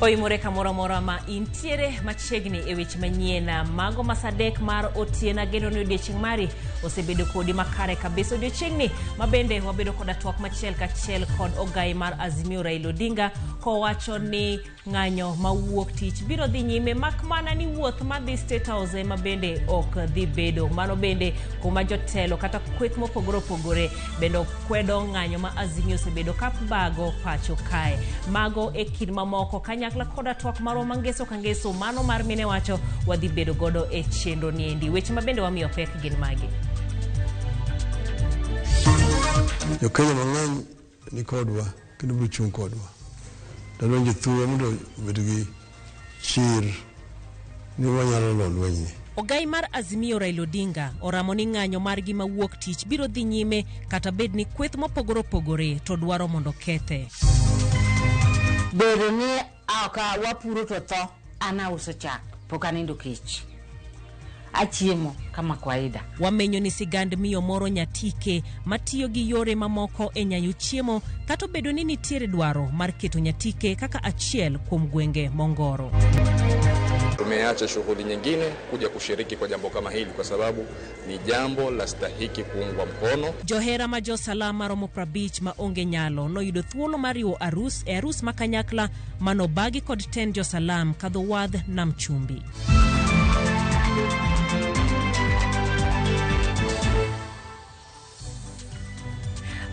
Oimore kamoro amora ma intiere machiegni e weche manyien mago masadek mar otieno. Ageno ni odiechieng' mari osebedo kodi makare kabisa. Odiechieng'ni ma bende wabedo koda twak machiel kachiel kod ogai mar Azimio Raila Odinga kowacho ni ng'anyo mawuok tich biro dhi nyime mak mana ni wuoth madhi State House ema bende ok dhi bedo. Mano bende kuma jotelo kata kweth mopogore opogore bende okwedo ng'anyo ma Azimio osebedo ka bago pacho kae. Mago e kind mamoko kanyakla koda twak marwa mangeso ka ngeso mano mar mine wacho wadhi bedo godo e chenro niendi. Weche ma bende wamiyo pek gin magi. Jo-Kenya mang'eny ni kodwa kendo biro chung' kodwa. Dadwa jothurwa mondo obed gi chir ni wanyalo lo lwenyni. Ogai mar Azimio Raila Odinga oramo ni ng'anyo margi mawuok tich biro dhi nyime kata bed ni kweth mopogore opogore to dwaro mondo kethe. Bedo ni ok wapuro to tho, an auso chak, pok anindo kech. Achiemo kama kawaida. Wamenyo ni sigand miyo moro Nyatike matiyo gi yore mamoko e nyayo chiemo kata obedo ni nitiere dwaro mar keto Nyatike kaka achiel kuom gwenge mongoro. Tumeacha shughuli nyingine kuja kushiriki kwa jambo kama hili kwa sababu ni jambo la stahiki kuungwa mkono. Johera ma josalam maromo 50 ma onge nyalo noyudo thuolo mar riwo arus e arus ma kanyakla manobagi kod tend josalam kadho wadh nam chumbi.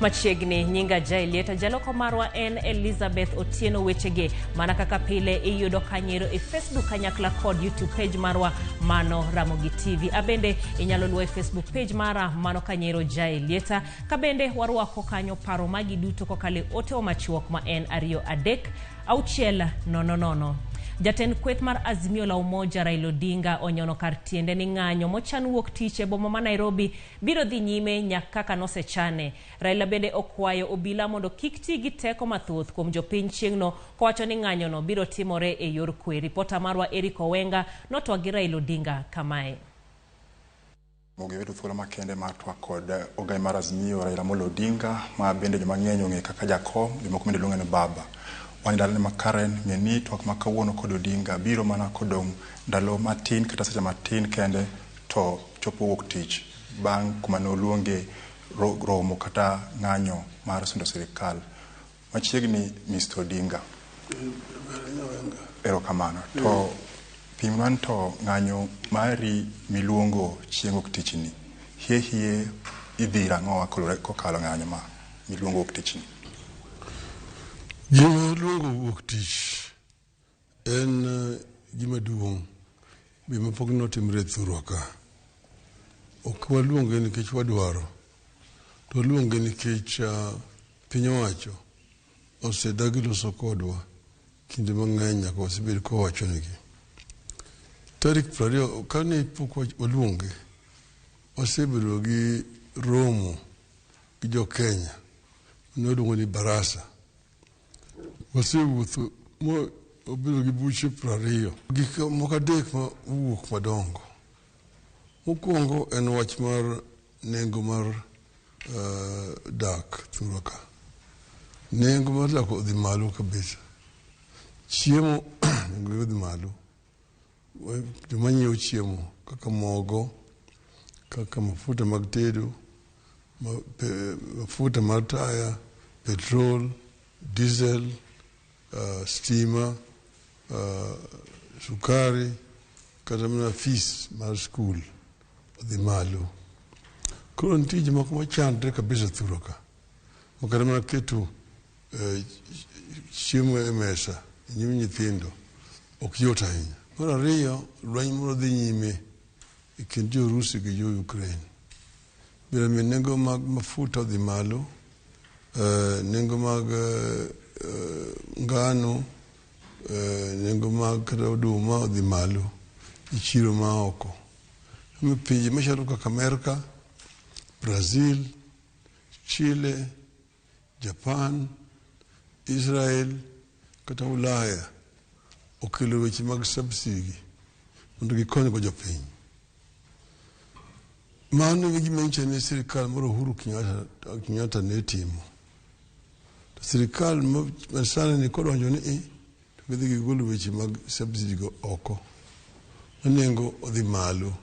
Machiegni nyinga Jaelieta, jaloko marwa en Elizabeth Otieno. Wechege mana kaka pile iyudo kanyero e Facebook kanyakla kod YouTube page marwa mano Ramogi TV. Abende inyalo luwo e Facebook page mara mano Kanyero Jaelieta. Kabende warwako kanyo paro magi duto kokalo e otewa machuok ma en 236 00. Jatend kweth mar Azimio la Umoja Raila Odinga onyono kar tiende ni ng'anyo mochan wuok tich e boma ma Nairobi biro dhi nyime nyaka kaka nosechane. Raila bende okwayo obila mondo kik ti gi teko mathoth kuom jopiny chieng'no kowacho ni ng'anyono biro timore e yor kwe. Ripota marwa Eric Owenga notwak gi Raila Odinga kamae. Mogi yudo thuolo makende mar twak kod ogai mar Azimio Raila Amolo Odinga ma bende joma ng'eny ong'e kaka jakom, jomoko bende luonge ni baba. Wan e dalane ma Karen, ng'e ni twak ma kawuono kod Odinga biro mana kodong' ndalo matin kata seche matin kende to chopo wuok tich bang' kuma ne oluonge romo kata ng'anyo mar sundo sirikal. Machiegni Mr. Odinga. Erokamano. To pimnwa ni to ng'anyo mari miluongo chieng' wuok tich ni hie hie idhi ang'owa kokalo ng'anyo ma miluongo wuok tich ni? Gima luongo wuok tich en gima duong' be mapok notimre e thurwa ka. Ok waluonge nikech wadwaro, to waluonge nikech piny owacho osedagi loso kodwa kinde mang'eny nyaka wasebed kawachonegi. Tarik 20 kane pok waluonge, wasebedo gi romo gi jo Kenya mane waluongo ni barasa. Wasewuotho ma wabedo gi buche 20. Gik moko adek ma owuok madongo. Mokwongo en wach mar nengo mar dak thurwa ka. Nengo mar dak odhi malo kabisa. Chiemo nengo odhi malo. Joma nyiewo chiemo kaka mogo, kaka mafuta mag tedo, mafuta mar taya, petrol, diesel, stima, sukari, kata mana fees mar skul odhi malo. Koro nitie jomoko machandre kabisa thurwa ka. Ma kata mana keto chiemo e mesa e nyim nyithindo ok yot ahinya. Mar ariyo, lweny moro dhi nyime e kind jo Urusi gi jo Ukraine. Bende omiyo nengo mag mafuta odhi malo, nengo mag ngano, nengo mag kata oduma odhi malo e chiro ma oko. Omiyo pinje machalo kaka Amerka, Brazil, Chile, Japan, Israel kata Ulaya okelo weche mag subsidy mondo gikonygo jopiny. Mano e gima nyiso ni sirikal mar Uhuru Kenyatta ne timo. To sirikal masani ni kodonjo ni i to To gidhi gigolo weche mag subsidy go oko. Ma nengo odhi malo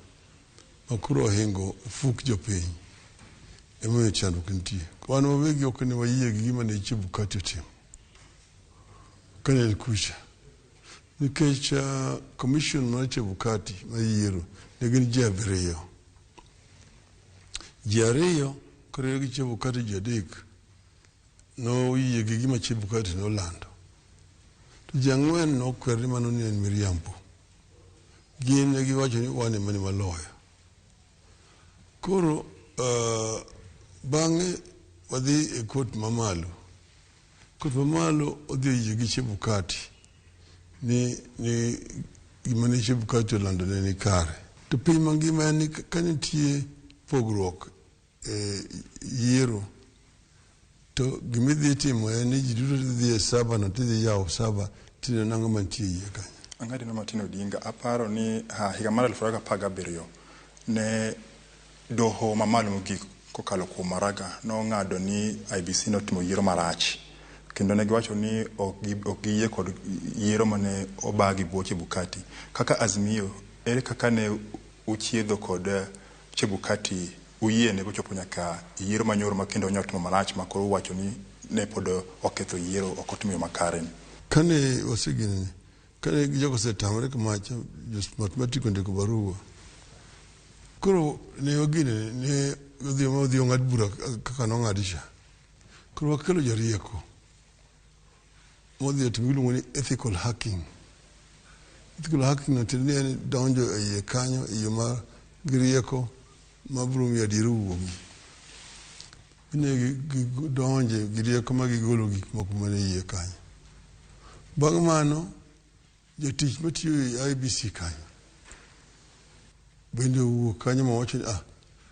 ma koro ohingo ofuk jopiny. Emomiyo chandruok nitie. Wan wawegi ok ne wayie gi gima ne Chebukati otimo kane en kucha. Nikech commission mar Chebukati mayiero ne gin ji 7. Ji 2 koriw gi Chebukati ji 3 noyie gi gima Chebukati nolando. To ji 4 nokwer ni mano ne en miriambo. Gin ne giwacho ni wan ema ne waloyo. Koro bang'e wadhi e court mamalo. Court mamalo odhi oyie gi Chebukati ni gima ne Chebukati olando ne ni kare. To piny mangima en ni ka nitie pogruok e yiero to gimidhi timo en ni ji duto dhi e saba no tidhi yawo saba tineno nang'o mantie iye kanyo. Ang'adino Martin Odinga, aparo ni higa mar 2017 ne doho mamalo mogik kokalo kuom Maraga nong'ado ni IEBC notimo yiero marach. Kendo ne giwacho ni ok giyie kod yiero mane obagi bwo Chebukati. Kaka Azimio, ere kaka ne uchiedho kod Chebukati uyiene bochopo nyaka yiero manyoro ma kendo onyalo timo marach ma koro uwacho ni ne pod oketho yiero ok otimo yo makare. Kane waseginene, kane jogo osetamore kamacha, jo Smartmatic ondiko barua. Koro ne waginene, ne odhi ong'ad bura kaka nong'adi cha. Koro wakelo jarieko modhi otimo giluongo ni ethical hacking. Ethical hacking no tiende ni en donjo e iye kanyo e yo mar gi rieko mabiro miyo adiera owuogi. Ne gidonje gi rieko ma gigolo gik moko mane iye kanyo. Bang' mano, jatich matiyo e IEBC kanyo bende owuok kanyo mowacho ni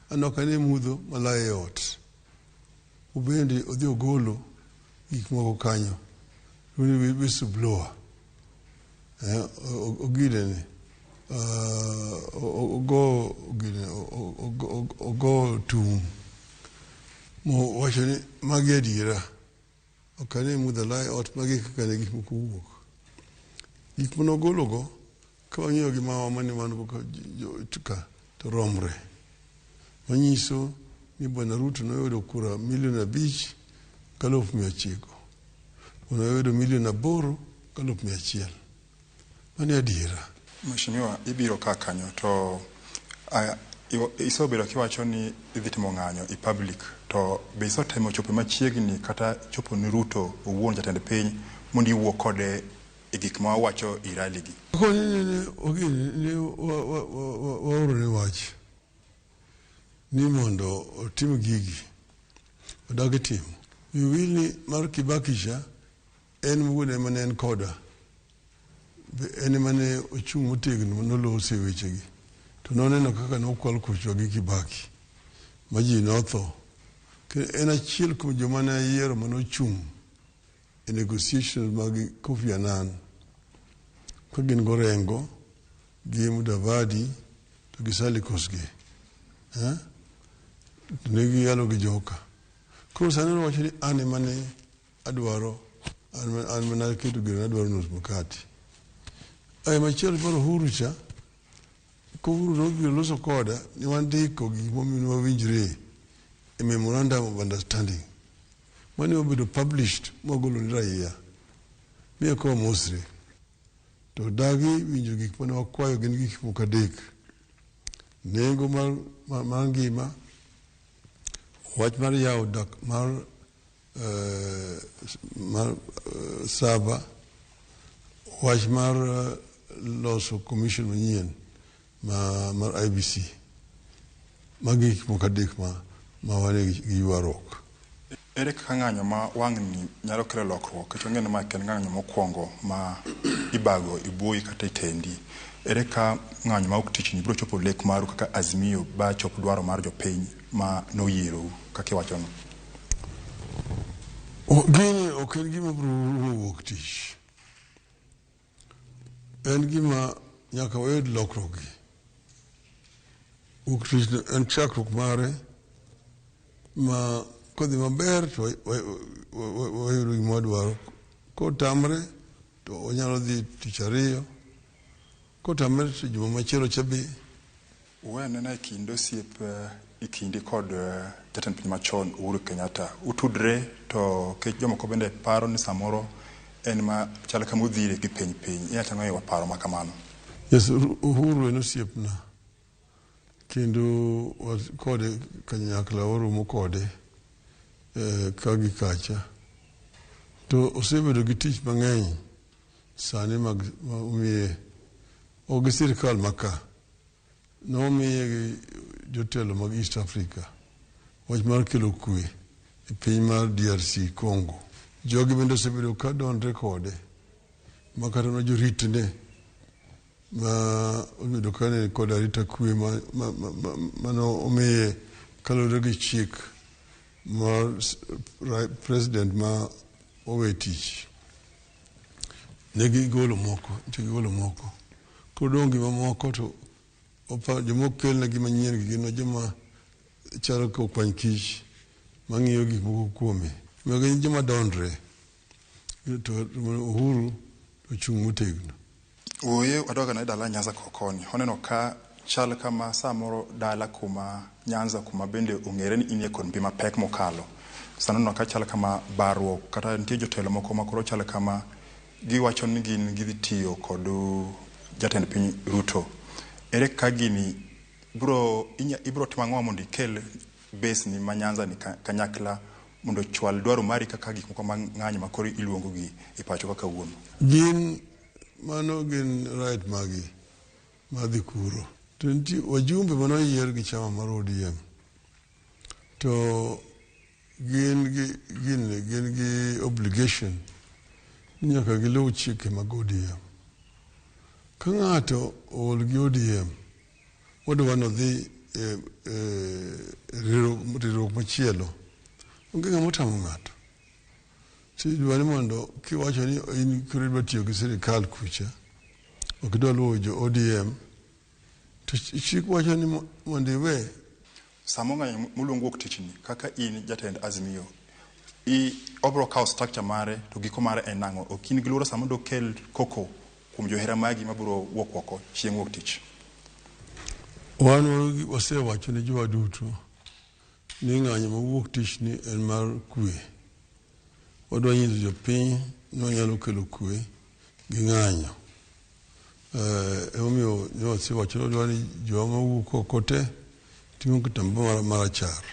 an ok ane mudho malayo e ot. Obende odhi ogolo gik moko kanyo. Whistleblower. Ogidene. Ogo tum. Mowacho ni magi adiera. Ok ane mudho alayo e ot, magi kaka ne gik moko wuok. Gik manogologo, ka wang'iyo gi mawa mane wan go ka to romre. Manyiso ni Bwana Ruto noyudo kura milion 5,900,000. Noyudo milion 8,100,000. Mano adiera. Mheshimiwa, ibiro ka kanyo to isebedo kiwacho ni idhi timo ng'anyo i public to be isetemo chopo machiegni kata chopo ni Ruto owuon jatend piny mondo iwuo kode e gik ma wacho i rally gi? Koni ne waoro ne wach ni mondo otim gigi odagi timo. Wiwil ni mar Kibaki cha en wuon ema ne en koda. En ema ne ochung' motegno noloso e wechegi. To noneno kaka nokwal kuchwa gi Kibaki ma ji notho. En achiel kuom joma ne ayiero manochung' e negotiations mag Kofi Annan ka gin go Orengo gi Mudavadi to gi Sally Kosgei. Ne giyalo gi joka. Koro sani owacho ni an ema ne adwaro, an mana aketo gino adwaro nus mkate. Ae machielo mar Uhuru cha, ko Uhuru nobiro loso koda ni wandiko gik momiyo wawinjre e memorandum of understanding. Mane obedo published mwagolo ne raia. Mi eka wamosre. To dagi winjo gik mane wakwayo gin gik moko 3. Nengo mar ngima, wach mar yawo dak mar saba, wach mar loso commission manyien mar IEBC. Magi gik moko 3 ma wan gi ywaruok. Ere kaka ng'anyo ma wang'ni nyalo kelo lokruok? Nikech wang'eyo ni ma en ng'anyo mokwongo ma ibago ibui kata itendi. Ere ka ng'anyo ma ok tich ni biro chopo lek maru kaka Azimio ba chop dwaro mar jopiny ma noyierou kaka iwachono? Gini ok en gima biro wuok tich. En gima nyaka wayud lokruok gi. Wuok tich en chakruok mare ma kodhi maber to wayudo gima wadwaro. Kotamre to to onyalo dhi tich ariyo. Kotamre to juma machielo cha be. Uwe anena e kind osiep e kindi kod jatend piny machon Uhuru Kenyatta. Utudre to kech jomoko bende paro ni samoro en ma chal kama udhire gi piny piny. Inyalo tang'o e paro ma kamano? Yes, Uhuru en osiepna. Kendo kode kanyakla waromo kode ka gi kacha. To osebedo gi tich mang'eny sani mag ma omiye ok gi sirikal ma ka. Nomiye gi jotelo mag East Africa wach mar kelo kwe e piny mar DRC Congo. Jogi bende osebedo ka donre kode ma kata mana joritne ma obedo ka ni kod arita kwe mane omiye kaluwore gi chik mar president ma owe tich. Ne gigolo moko, nitie gigolo moko. Koro dong' gima moko to joma okelnegi manyien gi gin joma chalo ka okwany kich mang'iyo gik moko kuome. Omiyo gin joma dondre. To Uhuru ochung' motegno. Wuoye wadog ane dala Nyanza koni. Waneno ka chal kama samoro dala kuma Nyanza kuma bende ong'ere ni inie kod mbi mapek mokalo. Sani waneno ka chal kama barruok kata nitie jotelo moko ma koro chal kama giwacho ni gin gidhi tiyo kod jatend piny Ruto. Ere kaka gini ibro timo ang'o mondo ikel base ni ma Nyanza ni kanyakla mondo ochwal dwaro mari kaka gik moko mang'anyo ma koro iluongo gi e pacho kaka wuon? Gin mano gin right magi mar dhi kuro. To nitie wajumbe mane oyier gi chama mar ODM to gin gi obligation ni nyaka giluw chike mag ODM. Ka ng'ato ool gi ODM, wadwa ni odhi e riwruok machielo, onge ng'ama otamo ng'ato. Idwa ni mondo kiwacho ni in koro idwa tiyo gi sirikal kucha, ok idwa luwo jo ODM, to chik wacho ni mondo iwe. Sama ng'anyo moluong wuok tich ni kaka in jatend Azimio, obro kawo structure mare to giko mare en nang'o? Ok in gi luoro sama dokel koko kuom johera magi mabiro wuok oko chieng' wuok tich? Wan wasewacho ne jowa duto ni ng'anyo mawuok tich ni en mar kwe. Wadwa nyiso jopiny ni wanyalo kelo kwe gi ng'anyo. Emomiyo ne wasewacho ni wadwa ni jowa mawuok oko te ting'o kitamba marachar.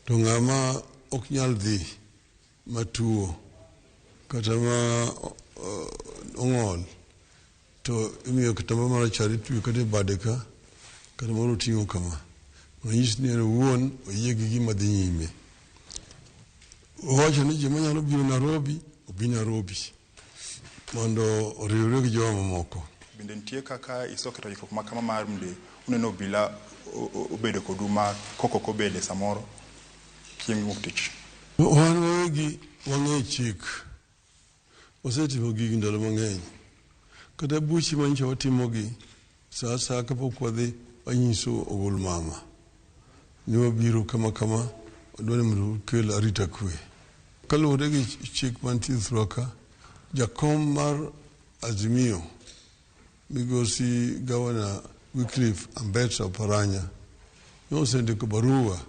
To ng'ama ok nyal dhi matuo kata ma ong'ol to imiyo kitamba marachar itweyo kata e bade ka kata moro oting'o kama. Mondo onyis ni en owuon oyie gi gima dhi nyime. Owacho ni joma nyalo biro Nairobi, obi Nairobi mondo oriwre gi jowa mamoko. Bende nitie kaka iseketo ikruok ma kama mar mondo uneno obila obedo kodu ma koko ok obede samoro chieng' wuok tich? Wan wawegi wang'e chik. Wasetimo gigi ndalo mang'eny. Kata buche manyicha watimogi, sa asaya kapok wadhi wanyiso ogol mama ni wabiro kama kama, wadwa ni mondo ukel arita kwe. Kaluwore gi chik mantie thurwa ka, jakom mar Azimio migosi Gavana Wycliffe Ambetsa Oparanya ne osendiko barua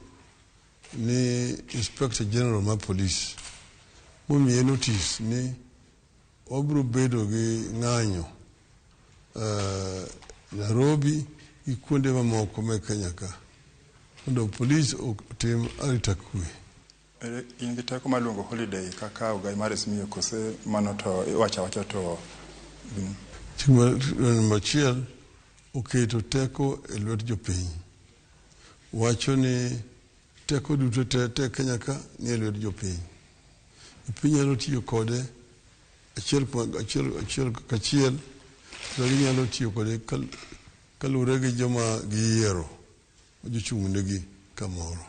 ni Inspector General mar Police momiye notice ni wabiro bedo gi ng'anyo Nairobi gi kuonde mamoko me Kenya ka mondo polis otim arita kwe. In gi teko mar luongo holiday kaka ogai mar Azimio kose mano to iwacho awacha to Chik namba 1 oketo teko e lwet jopiny. Wacho ni teko duto te Kenya ka ni e lwet jopiny. Jopiny nyalo tiyo kode achiel kachiel, to ginyalo tiyo kode kaluwore gi joma giyiero jochung' negi kamoro.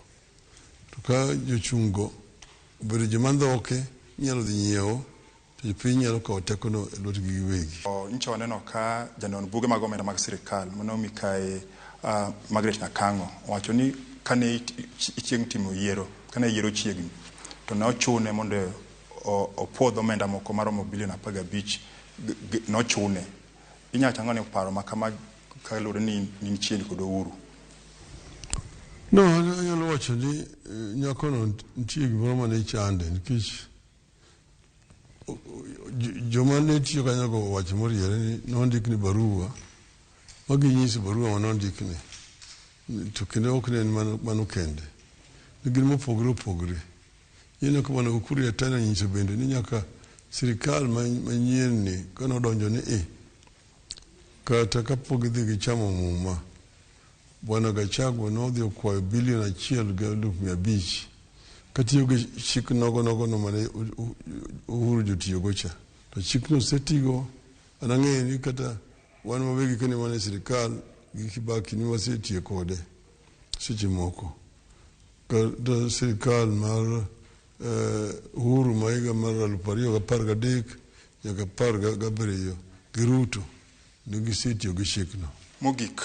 To ka jochung' go obedo joma ndhoke, inyalo dhi nyiewo, to jopiny nyalo kawo tekono e lwetgi giwegi. Nyocha waneno ka janon buge mag omenda mag sirikal mano Mikai Margaret Nyakang'o owacho ni kane chieng' timo yiero, kane yiero chiegni, to ne ochune mondo opuodh omenda moko maromo bilion 15 nochune. Inyalo chango ni paro ma kama kaluwore ni in chiegni kod Uhuru? No, anyalo wacho ni nyakono nitie gimoro mane chande nikech joma ne tiyo kanyogo owacho moriere ni nondikni barua ma ginyiso barua ma nondikni to kendo ok ne en mano kende ne gin mopogore opogore. Ineno ka bwana Ukur Yatani onyiso bende ni nyaka sirikal manyien ni kanodonjo ni i kata kapok gidhi gichamo muma, bwana Gachagua nodhi okwayo bilion 1.5 katiyo gi chik nogo nogo no mane Uhuru jotiyogo cha. To chikno osetigo, an ang'eyo ni kata wan wawegi kane wan e sirikal gi Kibaki ni wasetiyo kode seche moko. Kata sirikal mar Uhuru ma higa mar 2013 nyaka 17 gi Ruto ne gisetiyo gi chikno. Mogik,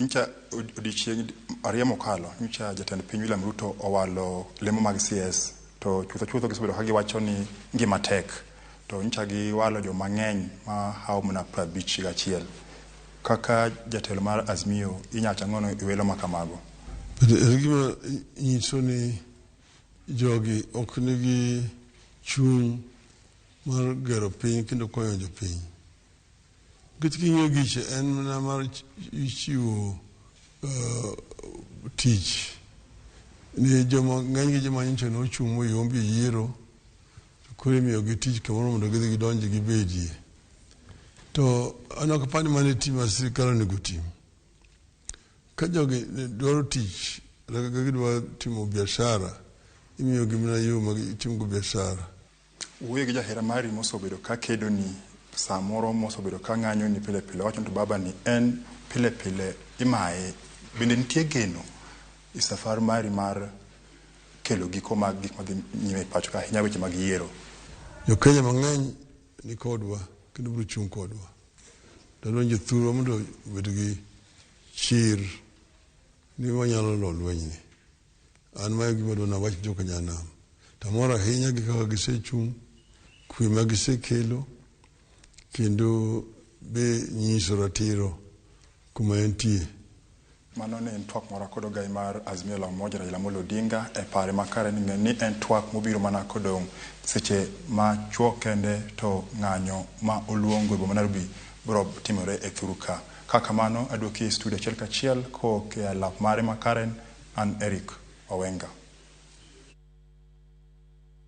nyocha odiechieng' ariyo mokalo, nyocha jatend piny William Ruto owalo lemo mag CS to chutho chutho gisebedo ka giwacho ni ngima tek to nyocha giwalo joma ng'eny ma hawo mana 51. Kaka jatelo mar Azimio inyalo chang'o ni welo ma kamago? En gima nyiso ni jogi ok nigi chuny mar gero piny kendo konyo jopiny. Nikech king'iyo giche en mana mar chiwo tich ni joma ng'eny gi joma nyocha nochung' moyombi e yiero to koro imiyogi tich kamoro mondo gidhi gidonj gibedie. To an ok apar ni mano e tich ma sirikal onego tim. Ka jogi dwaro tich kata ka gidwa timo biashara, imiyogi mana yo ma gitimgo biashara. Wuoyo gi jahera mari mosebedo ka kedo ni samoro mosebedo ka ng'anyo ni pile pile wacho ni to baba ni en pile pile imaye. Bende nitie geno e safar mari mar kelo giko mag gik madhi nyime e pacho ka ahinya weche mag yiero? Jo Kenya mang'eny ni kodwa kendo biro chung' kodwa. Tadwa jothurwa mondo obed gi chir ni wanyalo lo lwenyni. An ma e gima adwa nawach joka nyanam. Tamor ahinya gi kaka gisechung', kwe ma gisekelo, kendo be nyiso ratiro kuma entie. Mano ne en twak moro kod ogai mar Azimio la Umoja Raila Amolo Odinga e pare makare ni ng'e ni en twak mobiro mana kodong' seche ma chuok kende to ng'anyo ma oluongo e boma Nairobi biro timore e thuru ka. Ka kamano aduoki e studio achiel kachiel kowuok e alap mare ma Karen, an Eric Owenga.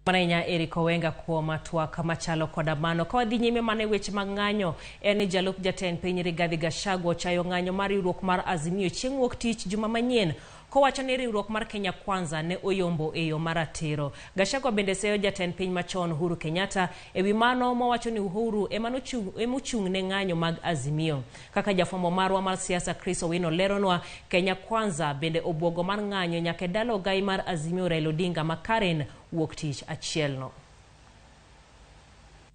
Mana ahinya Eric Owenga kuom twak machalo koda mano. Ka wadhi nyime mana e weche mag ng'anyo, en ni jalup jatend piny Rigathi Gachagua ochayo ng'anyo mar riwruok mar Azimio chieng' wuok tich juma manyien kowacho ni riwruok mar Kenya Kwanza ne oyombo e yo maratiro. Gachagua bende seyo jatend piny machon Uhuru Kenyatta ewi mano mowacho ni Uhuru ema emochung' ne ng'anyo mag Azimio. Kaka jafwambo marwa mar siasa Chris Owino leronwa, Kenya Kwanza bende obwogo mar ng'anyo nyaka e dala ogai mar Azimio Raila Odinga ma Karen wuok tich achielno.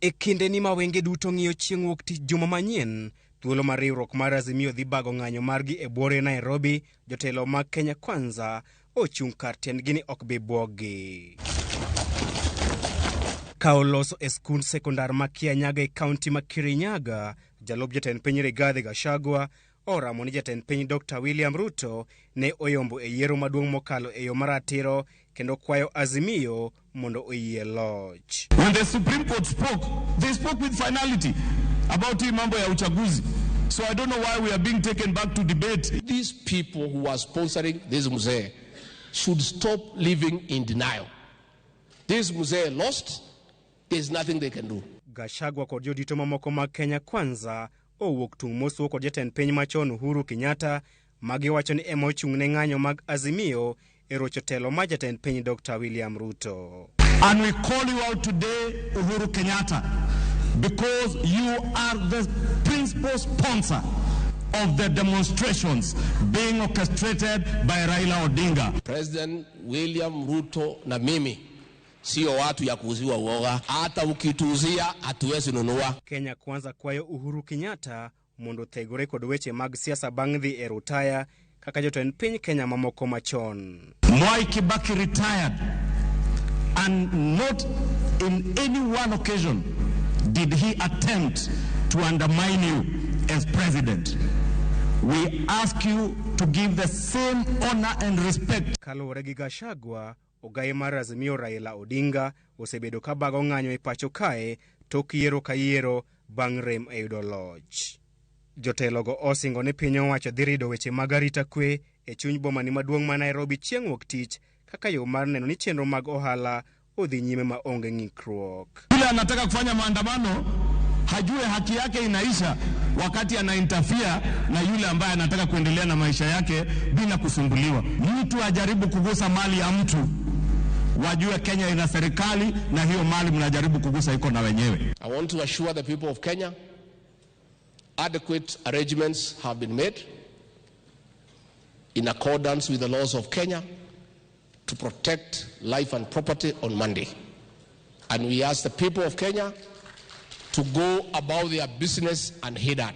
E kindeni ma wenge duto ng'iyo chieng' wuok tich juma manyien, thuolo mar riwruok mar Azimio dhi bago ng'anyo margi e buore Nairobi, jotelo mag Kenya Kwanza ochung' kar tiendgi ni ok bi bwoggi. Ka oloso e skund sekondar ma Kianyaga e kaunti ma Kirinyaga, jalup jatend piny Rigathi Gachagua oramo ni jatend piny Dr. William Ruto ne oyombo e yiero maduong' mokalo e yo maratiro kendo kwayo Azimio mondo oyie loch. When the Supreme Court spoke, they spoke with finality about hii mambo ya uchaguzi. So I don't know why we are being taken back to debate. These people who are sponsoring this mzee should stop living in denial. This mzee lost, there's nothing they can do. Gachagua kod jodito mamoko mag Kenya Kwanza owuok tung' mosuo kod jatend piny machon Uhuru Kenyatta magiwacho ni ema ochung' ne ng'anyo mag Azimio e rocho telo mar jatend piny Dr. William Ruto. And we call you out today, Uhuru Kenyatta, because you are the principal sponsor of the demonstrations being orchestrated by Raila Odinga. President William Ruto na mimi sio watu ya kuuziwa uoga. Hata ukituuzia hatuwezi nunua. Kenya Kwanza kwayo Uhuru Kenyatta mondo othegore kod weche mag siasa bang' dhi e rutaya kaka jotend piny Kenya mamoko machon. Mwai Kibaki retired And not in any one occasion did he attempt to undermine you as president. We ask you to give the same honor and respect. Kaluwore gi Gachagua, ogaye mar Azimio Raila Odinga osebedo ka bago ng'anyo e pacho kae tok yiero ka yiero bang' rem e yudo loch. Jotelogo osingo ni piny owacho dhi rido weche mag arita kwe e chuny bomani maduong' ma Nairobi chieng' wuok tich kaka yo mar neno ni chenro mag ohala odhi nyime ma onge ng'ikruok. Yule anataka kufanya maandamano hajue haki yake inaisha wakati ana interfere na yule ambaye anataka kuendelea na maisha yake bila kusumbuliwa. Mtu ajaribu kugusa mali ya mtu, wajue Kenya ina serikali na hiyo mali mnajaribu kugusa iko na wenyewe. I want to assure the people of Kenya adequate arrangements have been made in accordance with the laws of Kenya to protect life and property on Monday. And we ask the people of Kenya to go about their business unhindered.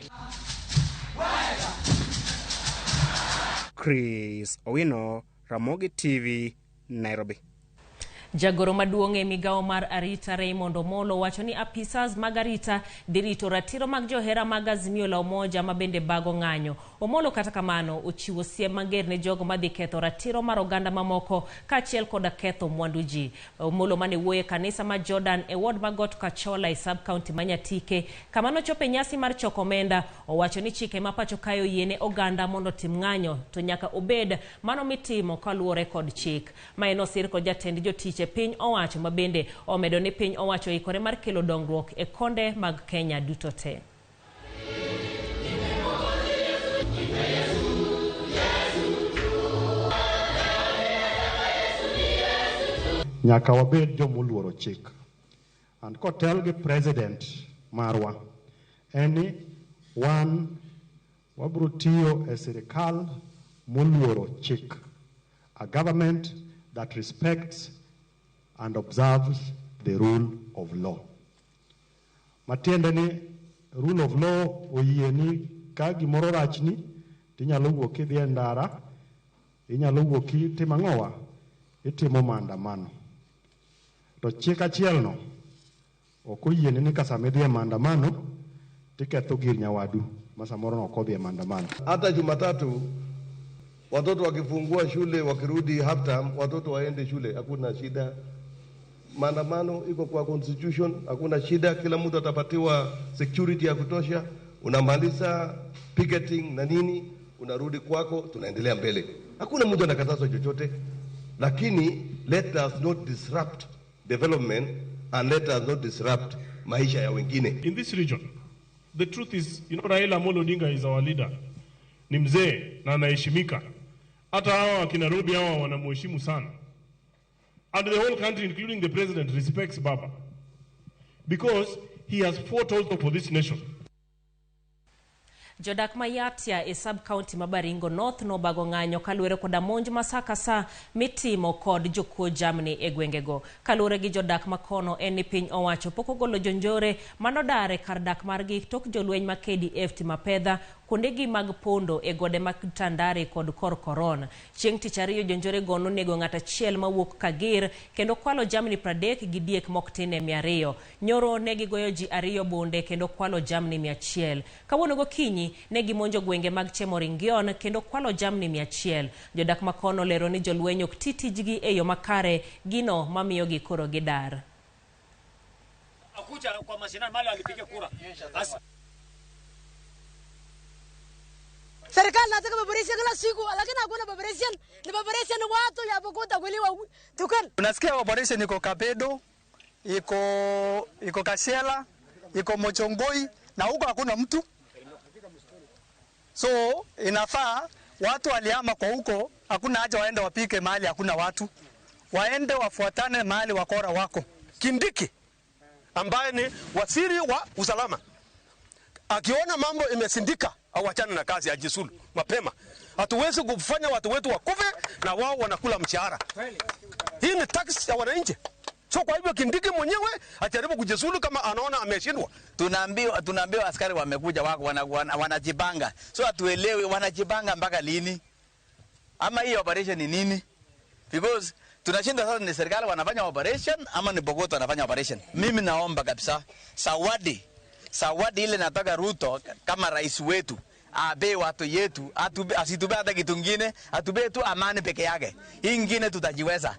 Chris Owino, Ramogi TV, Nairobi. Jagoro maduong' e migawo mar arita Raymond Omolo wacho ni apisas mag arita dhi rito ratiro mag johera mag Azimio la Umoja ma bende bago ng'anyo. Omolo kata kamano ochiwo siem mager ne jogo madhi ketho ratiro mar oganda mamoko kaachiel koda ketho mwandu ji. Omolo mane wuoyo e kanisa ma Jordan e ward ma Got Kachola e sub county ma Nyatike kama nochopo e nyasi mar choko omenda owacho ni chike ma pacho kae oyiene oganda mondo otim ng'anyo to nyaka obed mano mitimo kaluwore kod chik. Mae nosir kod jatend jotich e piny owacho ma bende omedo ni piny owacho oikore mar kelo dongruok e konde mag Kenya duto te. Nyaka wabed jomoluoro chik. And kotel gi president marwa, en ni wan wabiro tiyo e sirikal moluoro chik. A government that respects and observes the rule of law. Matiende ni rule of law oyie ni ka gimoro rachni tinyalo wuok kidhi e ndara, inyalo wuok kitimo ang'owa, itimo maandamano. To chik achielno ok oyieni ni ka sama idhi e maandamano tiketho gir nyawadu ma samoro ok odhi e maandamano. Hata Jumatatu watoto wakifungua shule wakirudi half term, watoto waende shule, hakuna shida. Maandamano iko kwa constitution, hakuna shida, kila mtu atapatiwa security ya kutosha. Unamaliza picketing na nini, unarudi kwako, tunaendelea mbele. Hakuna mtu anakatazwa chochote, lakini let us not disrupt development and let us not disrupt maisha ya wengine. In this region, the truth is, Raila Amolo Odinga is our leader. Ni mzee na anaheshimika. Hata hawa wakina Nairobi hawa wanamheshimu sana. And the whole country, including the president, respects Baba. Because he has fought also for this nation. Jodak ma Yatia e sub-county ma Baringo North nobago ng'anyo kaluwore koda monj ma sa ka sa mitimo kod jokuo jamni e gwengego. Kaluwore gi jodak makono en ni piny owacho pok ogolo jonjore manodar e kar dak margi tok jolweny ma KDF timo apedha kuondegi mag pondo e gode mag Tandare kod Korkoron. Chieng' tich ariyo jonjore go nonego ng'at achiel mawuok Kagir kendo kwalo jamni 30 gi diek mok tin e 200. Nyoro ne gigoyo ji 2 bunde kendo kwalo jamni 100. Kawuono gokinyi ne gimonjo gwenge mag Chemoringion kendo kwalo jamni 100. Jodak makono lero ni jolweny ok ti tijgi e yo makare, gino mamiyogi koro gidar. Akuja kwa mashinani mali alipiga kura. Serikali nataka maboresho kila siku, lakini hakuna maboresho. Ni maboresho ni watu ya Bogota kuliwa tukan. Unasikia maboresho niko Kapedo, iko Kashela, iko Mochongoi na huko hakuna mtu. So inafaa watu walihama kwa huko, hakuna haja waende wapike mahali hakuna watu. Waende wafuatane mahali wakora wako. Kindiki ambaye ni waziri wa usalama akiona mambo imesindika awachane na kazi, ajisulu mapema. Hatuwezi kufanya watu wetu wakufe na wao wanakula mshahara. Hii ni tax ya wananchi. So kwa hivyo Kindiki mwenyewe ajaribu kujisulu kama anaona ameshindwa. Tunaambiwa askari wamekuja wako wanajipanga. So hatuelewi wanajipanga mpaka lini? Ama hii operation ni nini? Because Tunashinda sasa, ni serikali wanafanya operation ama ni Pokot wanafanya operation? Mimi naomba kabisa zawadi, zawadi ile nataka Ruto kama rais wetu abe watu yetu, asitube hata kitu kingine, atube tu amani peke yake. Hii ingine tutajiweza.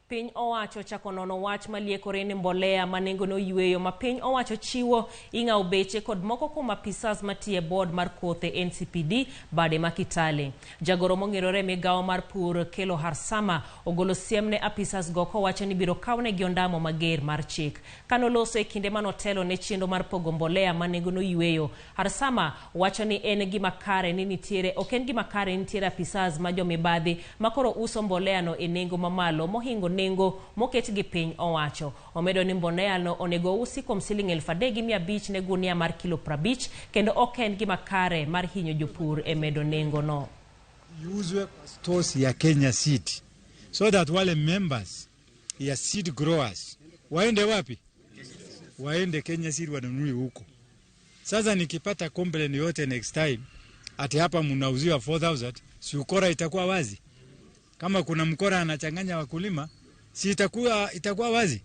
Piny owacho chako nono wach maliekore ni mbolea ma nengone oyweyo ma piny owacho chiwo ing'awo beche kod moko kuom apisas matiyo e board mar kothe NCPD bade ma Kitale. Jagoro mong'erore e migawo mar pur Kelo Harsama ogolo siem ne apisas go kowacho ni biro kawnegi ondamo mager mar chik. Kanoloso e kinde manotelo ne chenro mar pogo mbolea ma nengone oyweyo, Harsama wacho ni en gima kare ni nitiere ok en gima kare ni nitiere apisas ma jomibadhi makoro uso mbolea no e nengo mamalo mohingo nengo moket gi piny owacho. Omedo ni mbolea no onego usi kuom siling 3,500 ne gunia mar kilo 50 kendo ok en gima kare mar hinyo jopur e medo nengo no. Iuzwe kwa stores ya Kenya Seed so that wale members ya seed growers waende wapi? Waende Kenya Seed wanunue huko. Sasa nikipata complaint yote next time ati hapa mnauziwa 4000, si ukora itakuwa wazi? Kama kuna mkora anachanganya wakulima, si itakuwa wazi?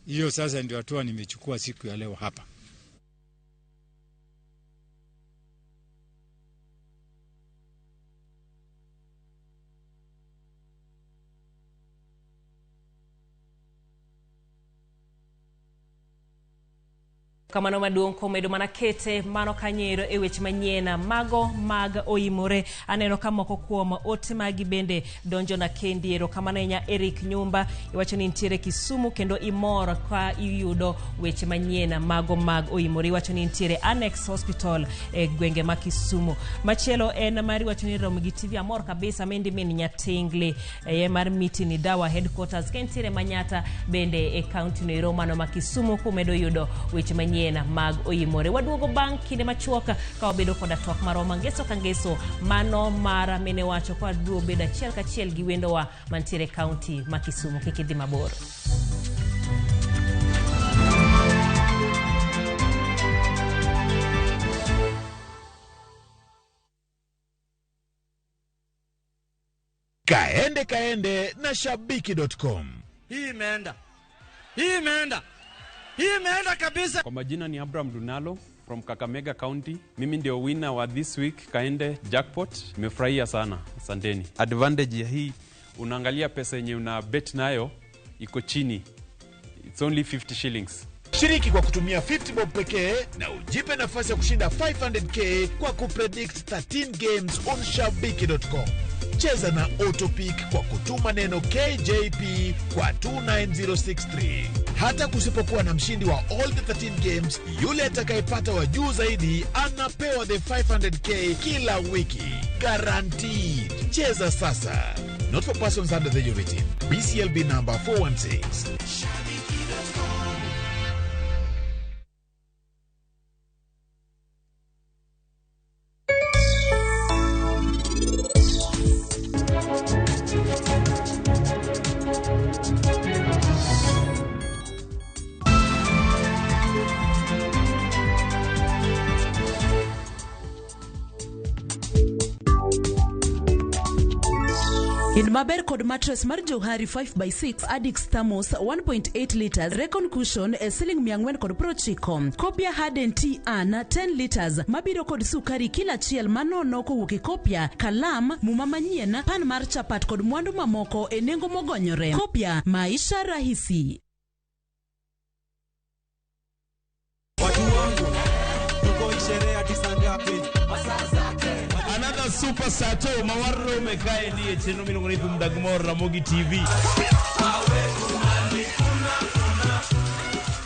Hiyo sasa ndio hatua nimechukua siku ya leo hapa. Kamano maduong' komedo mana kete mano kanyero e weche manyien mago mag oimore. Aneno ka moko kuom ote magi bende donjo na kendi. Erokamano ahinya Eric Nyumba, iwacho ni nitiere Kisumu kendo imor ka iyudo weche manyien mago mag oimore. Iwacho ni nitiere Annex Hospital e gwenge ma Kisumu. Machielo en mari wacho ni Ramogi TV amor kabisa mendi min Nyatingli e mar Mitini Dawa headquarters ka nitiere Manyata bende e county no ero mano ma Kisumu kumedo yudo weche manyien mag oimore. Waduogo bang' kinde machuok ka wabedo koda twak maroma ngeso ka ngeso mano mar mine wacho ka wadwa bedo achiel kachiel gi wendowa mantiere county ma Kisumu. Kik idhi mabor. Kaende kaende na shabiki.com. Hii imeenda. Hii imeenda. Hii imeenda kabisa. Kwa majina ni Abraham Dunalo from Kakamega County. Mimi ndio winner wa this week Kaende Jackpot. Nimefurahia sana. Asanteni. Advantage ya hii, unaangalia pesa yenye una bet nayo iko chini. It's only 50 shillings. Shiriki kwa kutumia 50 bob pekee na ujipe nafasi ya kushinda 500k kwa kupredict 13 games on shabiki.com. Cheza na Autopick kwa kutuma neno KJP kwa 29063. Hata kusipokuwa na mshindi wa all the 13 games, yule atakayepata wa juu zaidi anapewa the 500k kila wiki. Guaranteed. Cheza sasa. Not for persons under the age of 18. BCLB number 416. In maber kod mattress mar Johari 5x6 Addix Thermos 1.8 liters Recon cushion e siling 490. Kopia Harden Tea An 10 liters mabiro kod sukari kila achiel manono kowuok e Kopia, kalam, muma manyien, pan mar chapat kod mwandu mamoko e nengo mogonyore. Kopia, maisha rahisi. Watu wangu, tuko sherehe hadi saa ngapi? Another super sato mawarro mekae ni chenro miluongo ni Thum Dag Mor Ramogi TV.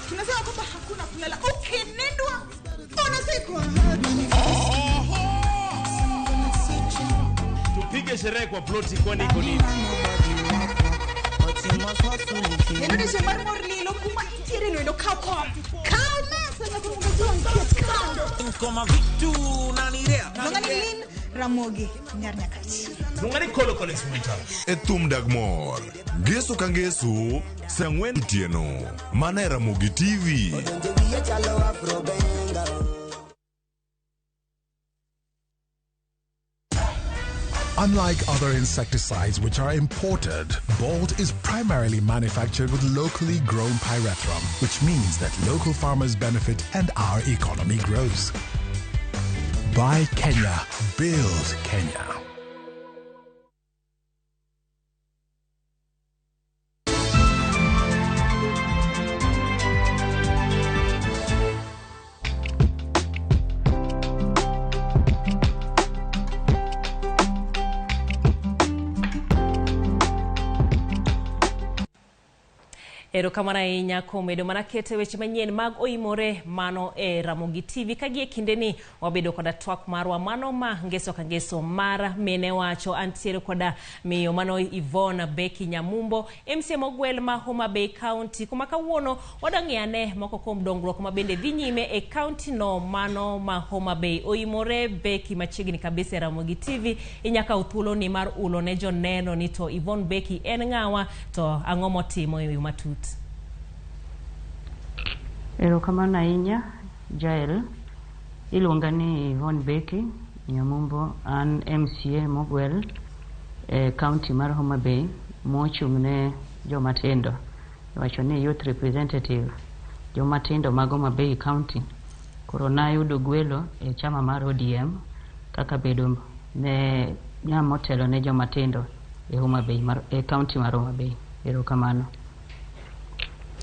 Tunasema kwamba hakuna kulala. Ukinindwa unazikwa. Tupige sherehe kwa ploti kwani iko nini? Neno mar mor lilo kuma intiere no kaw kom. Kaw mesa na kumugazua nkiet kaw. Koma vitu nanirea. Longani lin Ramogi nyar Nyakach. Longani kolo kole simita. E Thum Dag Mor. Ngeso ka ngeso, saa 4 otieno. Mana e Ramogi TV. Unlike other insecticides which are imported, Bolt is primarily manufactured with locally grown pyrethrum, which means that local farmers benefit and our economy grows. Buy Kenya, build Kenya. Erokamano ahinya kuom medo mana keto weche manyien mag oimore mano e Ramogi TV. Ka gie kindeni wabedo koda twak marwa mano ma ngeso ka ngeso mar mine wacho. Antiere koda miyo mano Yvonne Becky Nyamumbo, MCA mogwel ma Homa Bay County, kuma kawuono wadwa ng'iyo ane moko kuom dongruok ma bende dhi nyime e county no mano ma Homa Bay. Oimore Becky machiegni kabisa e Ramogi TV. Inyaka kaw thuolo ni mar ulo ne joneno ni to Yvonne Becky en ng'awa to ang'o motimo e yo matut. Erokamano ahinya Jael. Iluonga ni Yvonne Becky Nyamumbo, an MCA mogwel e county mar Homa Bay mochung' ne joma tindo. Iwacho ni youth representative joma tindo mag Homa Bay County. Koro nayudo gwelo e chama mar ODM kaka bedo ne ng'ama otelo ne joma tindo e Homa Bay mar, e county mar Homa Bay. Erokamano.